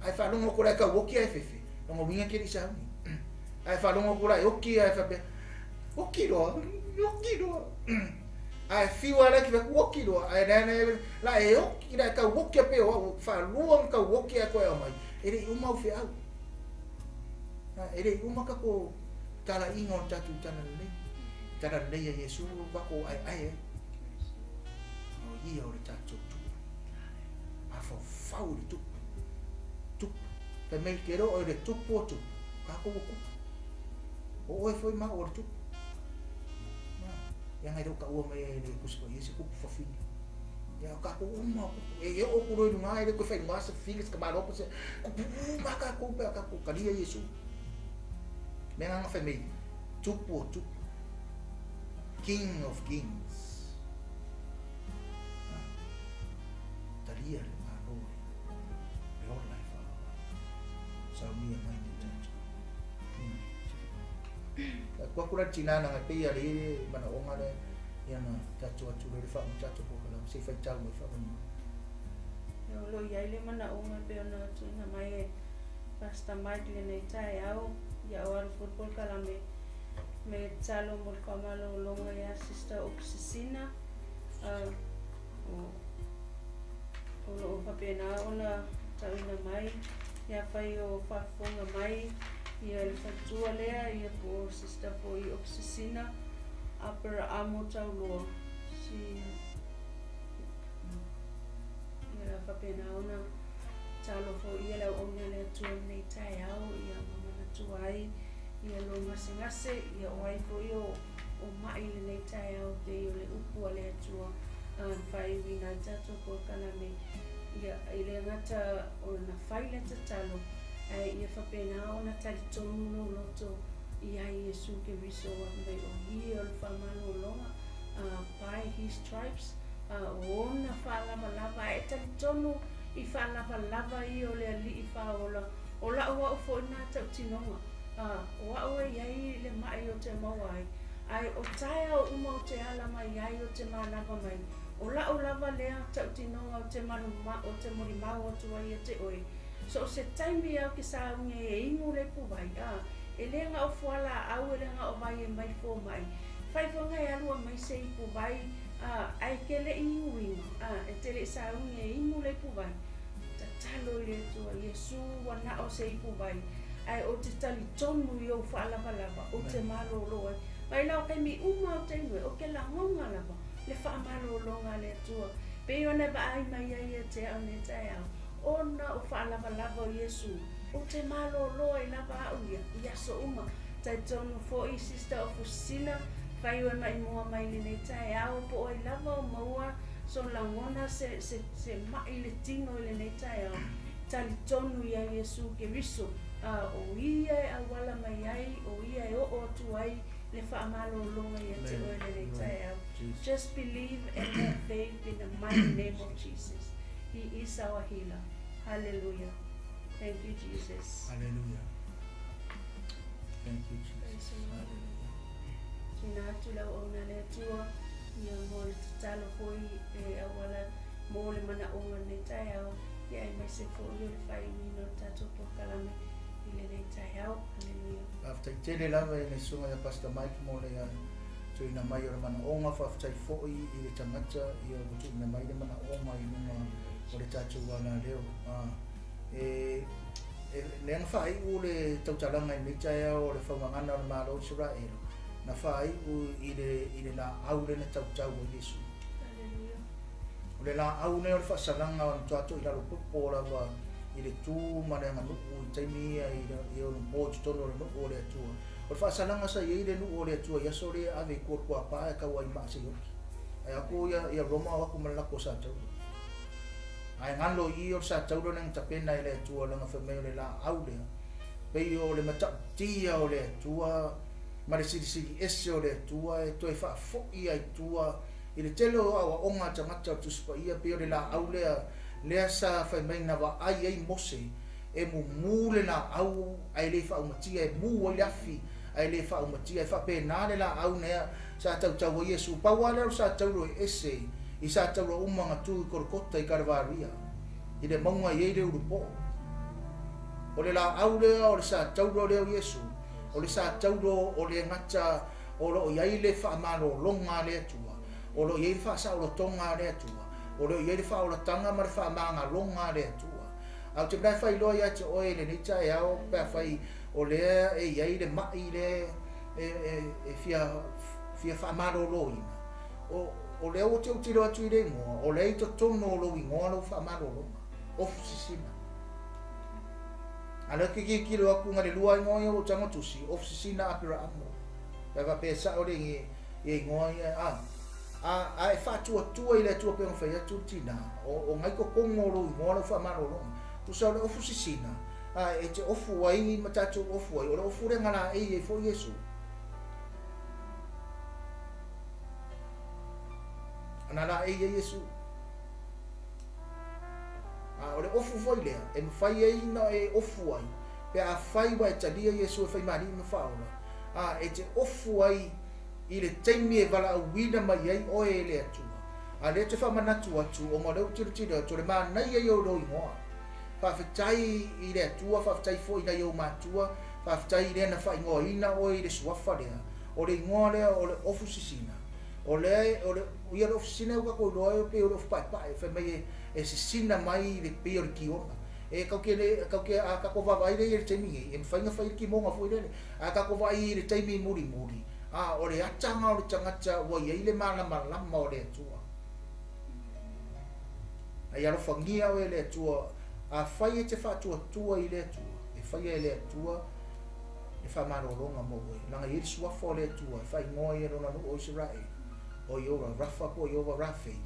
Ai whalongo ko lai kau oki ai fefe, longo winga ke le isauni. Ai whalongo ko lai oki ai whapea, oki roa, oki roa. Ai fiwa lai ki whaku oki roa, ai nai la e oki, lai kau oki a peo, whalua kau oki ai koe au mai. E le i uma au whiau. E le i uma kako tala inga o tatu tala lelei. Tala lelei a Iesu kako ai ai ai. O ia o le tatou tupu. A faufau le tupu. Tupu. Fai mai ke roa o le tupu o tupu. Kako o kupu. O oe foi ma o le tupu. Ia ngai rau ka ua mai e le kusi ko ia se kupu whawhine. Ia kako uma kupu. E o kuro i lunga e le koe whai lunga se whine se kamalopo se kupu uma kako pea kako kalia Iesu. Mea nganga whai mai tupu o tupu. King of Kings. Talia le malo le ola e whaawai. Saunia mai ni tatou. Kua kura tinana ngai peia le mana onga le ia na tatou atu le wha tatou ko kala se whai tau mai wha. Ia lo iai le mana onga pe ona tuina mai e Pastor Mike le nei taeao ia o alu football kala me talo mo le whamalōlōga ia Sister Opsisina o loo faapena ona tauina mai ia fai o faafofoga mai ia le faletua lea ia po o Sister foi Opsisina Aperamo Tauloa si ia faapena ona talo foi ia le auauna le Atua i lenei taeao ia ma manatua ai ia lo gasegase ia o ai foi o mai i lenei taeao pei o le upu a le Atua na faaiuina ai tatou polokalame ia i le gata ona fai le tatalo ae ia faapena ona talitonu lou loto ia Iesu Keriso ua mai o ia o le faamalōlōga by his stripes o ona faalavalava ae talitonu i faalavalava ia o le alii faaola o lau au foi na tautinoga o au e iai le mai o te maua ai ae o taeao uma o te ala mai ai o te manava mai o lau lava lea tautinoga o te manu o te molimau atu ai ia te oe so o se taimi au ke saugi e inu le ipuvai e le gao fualaau e le gao vai e mai fomai faifoga e alu mai se ipuvai ae ke le'i inuina e te le'i saugi e inu le ipuvai tatalo i le Atua Iesu ua nao se ipuvai ae o te talitonu i ou faalavalava o te malōlō ai mai lau kaimi uma o te inu e o ke lagoga lava le faamalōlōga a le Atua pei ona vaai mai ai ia te au nei taeao ona o faalavalava o Iesu o te malōlō ai lava au ia i aso uma talitonu foi Sister Ofusina fai oe maimoa mai lenei taeao po o ai lava o maua so lagona se mai le tino i lenei taeao talitonu ia Iesu Keriso o ia e auala mai ai o ia e oo atu ai le faamalōlōga ia te oe lenei taeao. Just believe and have faith in the mighty name of Jesus. He is our healer. Hallelujah. Thank you, Jesus. Hallelujah. Thank you, Jesus. Hallelujah. Tuina atu lau auauna le Atua ia mo le tatalo foi e auala mo le manaoga lenei taeao ia aemaise foi o le faaiuina o le tatou polokalame i lenei taeao. Hallelujah. Faafetai tele lava i le susuga ia Pastor Mike mo le tuuina mai o le manaoga. Faafetai foi i le tagata ia ua tuuina mai le manaoga i luga o le tatou alaleo. E lea na faaiu le tautalaga i lenei taeao o le faugagana o le Malo o Isaraelu na faaiu i le laau le na tautau o Iesu. Hallelujah. O le laau nei o le faasalaga o na tuato i lalo popo lava i le tu ma le aganuu i taimi ia i ona po i totonu o le nuu o le Atua. O le faasalaga sa iai le nuu o le Atua i aso lea ave i kuakuapā e tau ai maa se ioki. Ai aku ia Roma o aku ma le lako sa tauro. Ai ngalo i o le sa tauro le tapena i le Atua langa whamei o le laau lea. Pei o le matautia o le Atua ma le silisili ese o le Atua e toe faafoi ai tua i le tele o aoaoga tagata o Tusi Paia pei o le laau lea lea sa fai mai na vaai ai Mose e mumu le laau ae le faaumatia e mu ai le afi ae le faaumatia e faapena le laau nea sa tautau ai Iesu. Pau lava lea o le sa tauro e ese i sa tauro uma gatu i Kolokota i Kalevaria i le mauga i ai le ulupoo. O le laau lea o le sa tauro lea o Iesu o le sa tauro o le gata o loo i ai le faamalōlōga a le Atua o loo i ai le faasaolotoga a le Atua o loo i ai le faaolataga ma le faamagaloga a le Atua. Ae ou te manatu e failoa ia te oe i lenei taeao pe afai o lea e i ai le mai le e fia faamalōlōina o lea ua te autilo atu i le igoa o lea i totonu o lou igoa lou faamalōlōga Ofusisina. A lea ke tilotilo atu na le lua igoa ia o lou tago tusi Ofusisina Aperaamo. Pe faapea e sao le ia igoa ia a e faatuatua i le Atua pe ona fai atu le tinā o ngai totonu o lou igoa lou faamalōlōga. Tusa o le Ofusisina e te ofu ai ma tatou ofu ai o le ofu lea na laei ai foi Iesu. Ana la e ia Iesu. A o le ofu foi lea, e mafai ai na e ofu ai, pe a fai wa e talia Iesu e fai mali ma whaola. A e te ofu ai i le taimi e wala auina mai ai oe e le atua. A le te whamanatu atu, o ngā leo tiro tiro atu, le mānai ai o roi ngoa. Whawhetai i le atua, whawhetai fo ina i o mātua, whawhetai i le ana whaingoa ina oe i le suafa lea. O le ingoa lea o le ofu sisina. O le, o le, ia le ofu sisina e ukako iloa e pe o le ofu pae pae, whai mai e sisina mai le pe o le kiona. E kau ke le, kau ke a kako vava i le i le taimi ngi, e mwhainga whai ki monga fo i lele. A kako vai i le taimi muri muri. A o le atanga o le tangata ua ia i le malama lama o le atua. Ai alofangia o e le atua, a whai e te whaatua tua i le atua. E whai e le atua, e whamalolonga mo oe. Langa i suafa o le atua, e whai ngoa i rona no o Israel. O i ora Rafa po i ora Rafi.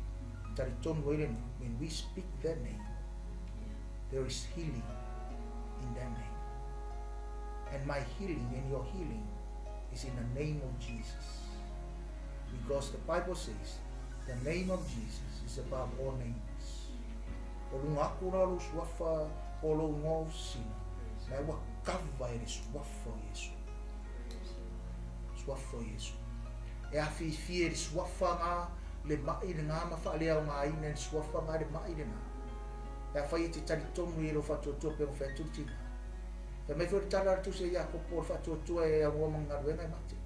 Tari tonu e when we speak that name, there is healing in that name. And my healing and your healing is in the name of Jesus. Because the Bible says, the name of Jesus is above all names. O lunga aku la lo suafa o lo ngō sina. Na ua kava e le suafa o Yesu. Suafa o Yesu. E a fifi e le suafa ngā le mai le ngā ma whaalea o ngā ina le suafa ngā le mai le ngā. E a whai e te tari tonu i lo whatuatua pe o whaitu tina. Te mai whio tala atu se ia kopo o whatuatua e a ngō mangaruenga e mate.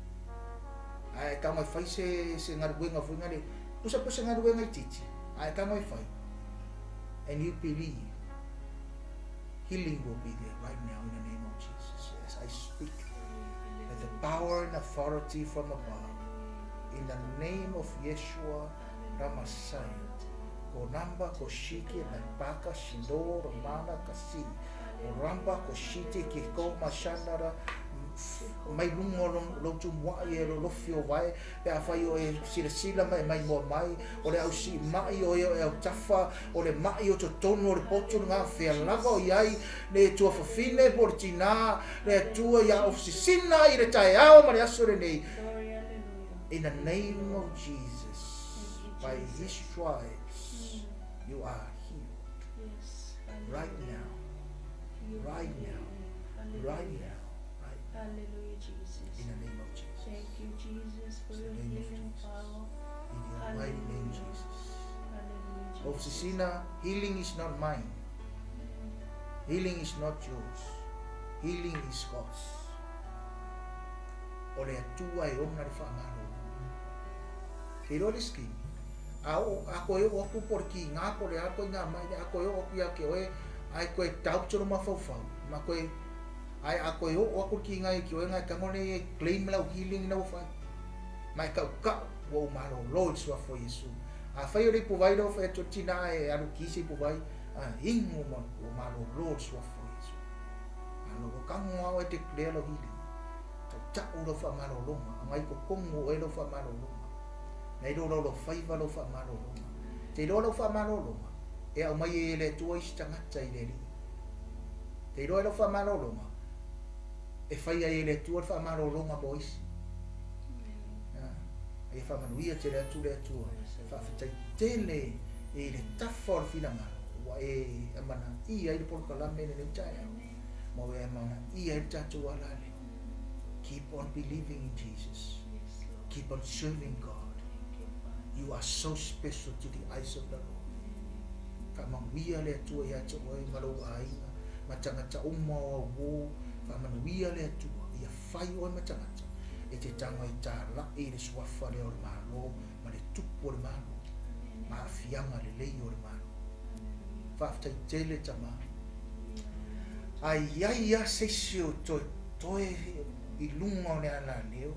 A e ka mai whai se ngaruenga fui ngare. Pusa pusa ngaruenga i titi. A e ka mai whai. And you believe. Healing will be there right now in the name of Jesus. As I speak, with the power and authority from above, in the name of Yeshua Ramasai, ko namba ko shiki na paka shindo romana kasi, o ramba ko shite ki ko mashanara, mai lunga lo tu mua e lo lofi o vai, pe a whai o e sila sila mai mai moa mai, o le au si mai o e au tafa, o le mai o to tonu o le potu ngā whea lava o iai, le tua whawhine po le tina, le atua ia ofisina i le tae ao ma le aso le nei. In the name of Jesus, by his stripes, you are healed. Right now, right now, right now. Hallelujah, Jesus. In the name of Jesus. Thank you, Jesus, for your healing power. In the almighty name of Jesus. Hallelujah, Jesus. Ofisina, healing is not mine. Healing is not yours. Healing is God's. O le atua e ona le whaamalo. Te roa le skimi. A o ako e o aku por ki ngā po le ako i ngā mai le ako e o aku ia ke oe ai koe tau toro mawhauwhau. Ma koe ai ako e o aku ki ngā ki oe ngā tangone e claim lau healing na whai. Mai kau kau wa umalo lo i suafo Yesu. A whai o le puwai lo whai atu tina e alu kisi puwai a ingu ma umalo lo i suafo Yesu. A lo kango au e te clear lo healing. Tau tau lo wha malo longa. A ngai ko kongo e lo wha malo longa. Nei lo lo whaiva lo wha malo longa. Te lo lo wha malo longa. E au mai e le tua isi tangata i le li. Te lo lo wha malo longa. E whai ai e le tua wha malo longa mo isi. Ai wha manuia te le atu le atua. Wha whitai tele e le tawha o le whinangalo. Wa e amana i ai le polokalame le nei tae au. Ma e amana i ai le tātou alale. Keep on believing in Jesus. Keep on serving God. You are so special to the eyes of the Lord. Ka manuia le atua ia te oe marau ainga, matangata uma o wō, ka manuia le atua, ia whai oe matangata, e te tanga i tā lai le suafa le o le malo, ma le tupu o le malo, ma awhianga le lei o le malo. Whaaftai tele tama. Ai ai a seisi o toi toe i lunga o le ala leo,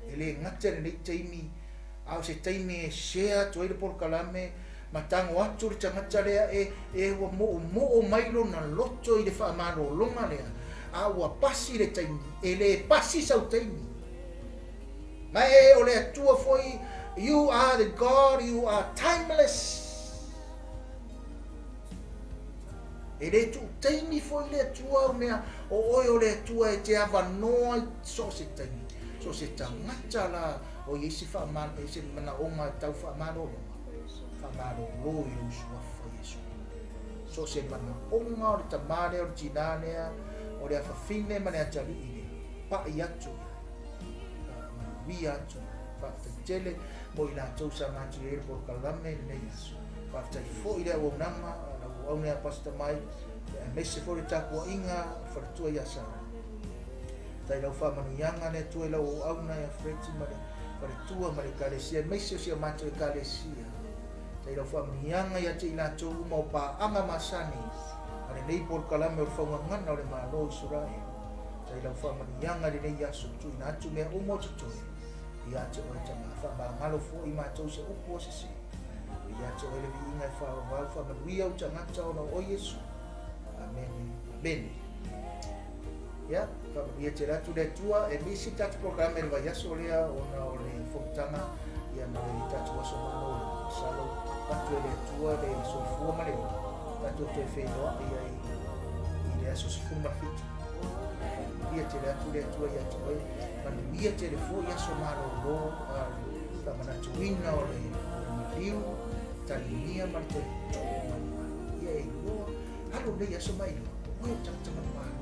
e le ngata le nei taimi, au se taimi e share toi le polokalame, ma tango atu le tangata lea e ua moo moo mailo na loto i le whaamalo longa lea. A ua pasi le taimi, e le pasi sau taimi. Ma e o le atua foi, you are the God, you are timeless. E le tu taimi foi le atua o mea, o oe o le atua e te awanoa i so se taimi. So se tangata la o isi whaamalo, isi mana onga tau whaamalo longa. Faamalolo i lou suafa Iesu. So o se manaoga o le tamā lea, o le tinā lea, o le afafine ma le atalii lea, pai atu i ai. Faamanuia atu i ai. Faafetai tele mo i latou sa matuia ai le polokalame i lenei aso. Faafetai foi i le auaunaga a lau auauna ia Pastor Mike, aemaise foi le tapuaiga a le faletua ia Sarah. Faafetai i lau faamanuiaga le Atua i lau auauna ia Freti ma le faletua ma le ekalesia, aemaise o si a matou ekalesia. Faafetai i lau faamanuiaga ia te i latou uma o paaga masani a lenei polokalame o le faugagana o le Malo o Isaraelu. Faafetai i lau faamanuiaga i lenei aso, tuuina atu mea uma o totoe ia te oe Tama. Faamagalo foi matou i se upu o sese. Ia te oe le viiga e faavavau, faamanuia ou tagata ona o oe Iesu. Amene. Amene. Ia, faamanuia tele atu le Atua. E misi le tatou polokalame i le vaiaso lea ona o le fonotaga ia ma le tatou aso malolo. Masalo avatu e le Atua le soifua ma le ola, tatou toe feiloai ai i le aso 17. Faamanuia tele atu le Atua ia te oe. Manuia tele foi aso malolo a le faamanatuina o le maliu, talinia ma le toe tuu mai. Ia e iloa Alu nei aso mai iloa, o oe o le tagata manumalo,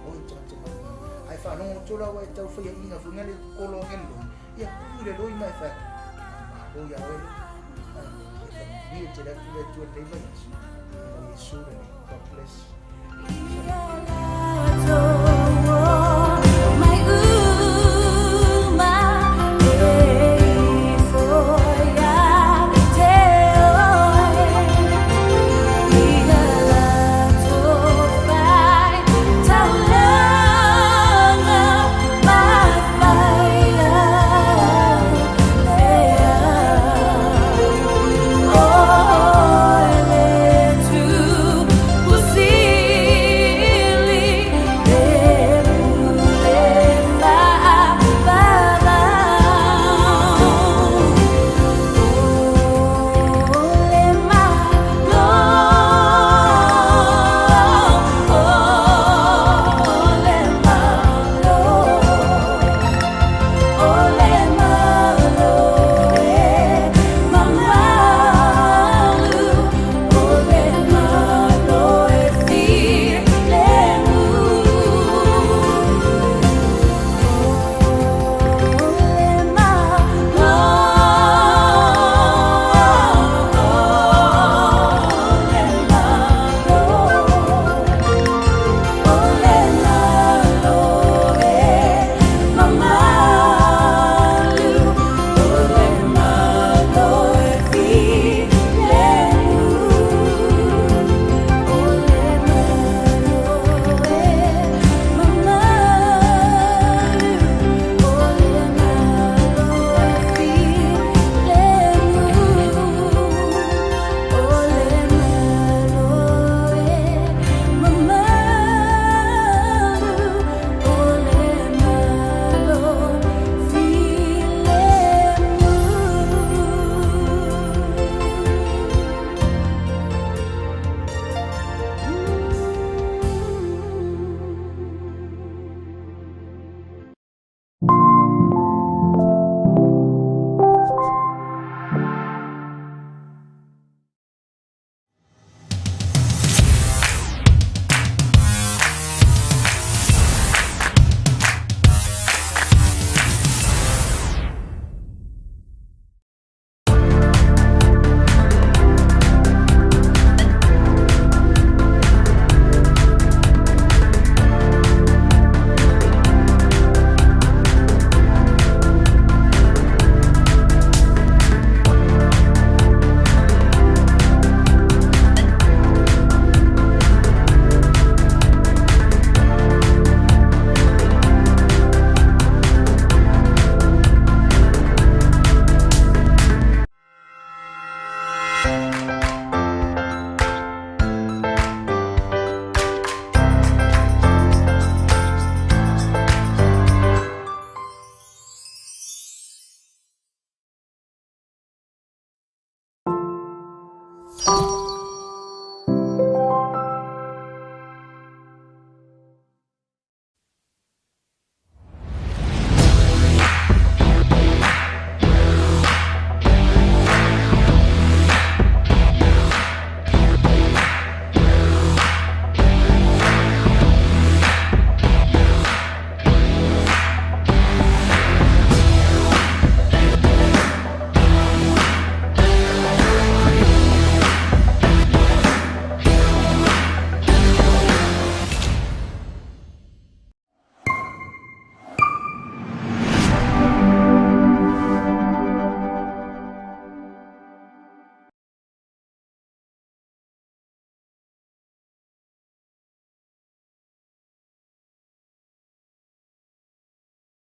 o oe o le tagata manumalo. Ae faalogo atu la ua e tau faiaina foi le kolo age le loi, ia pui le loi ma e fai atu, manumalo ia oe le. E faamanuia tele atu le Atua i lenei vaiaso. Ona o Iesu lenei. God bless.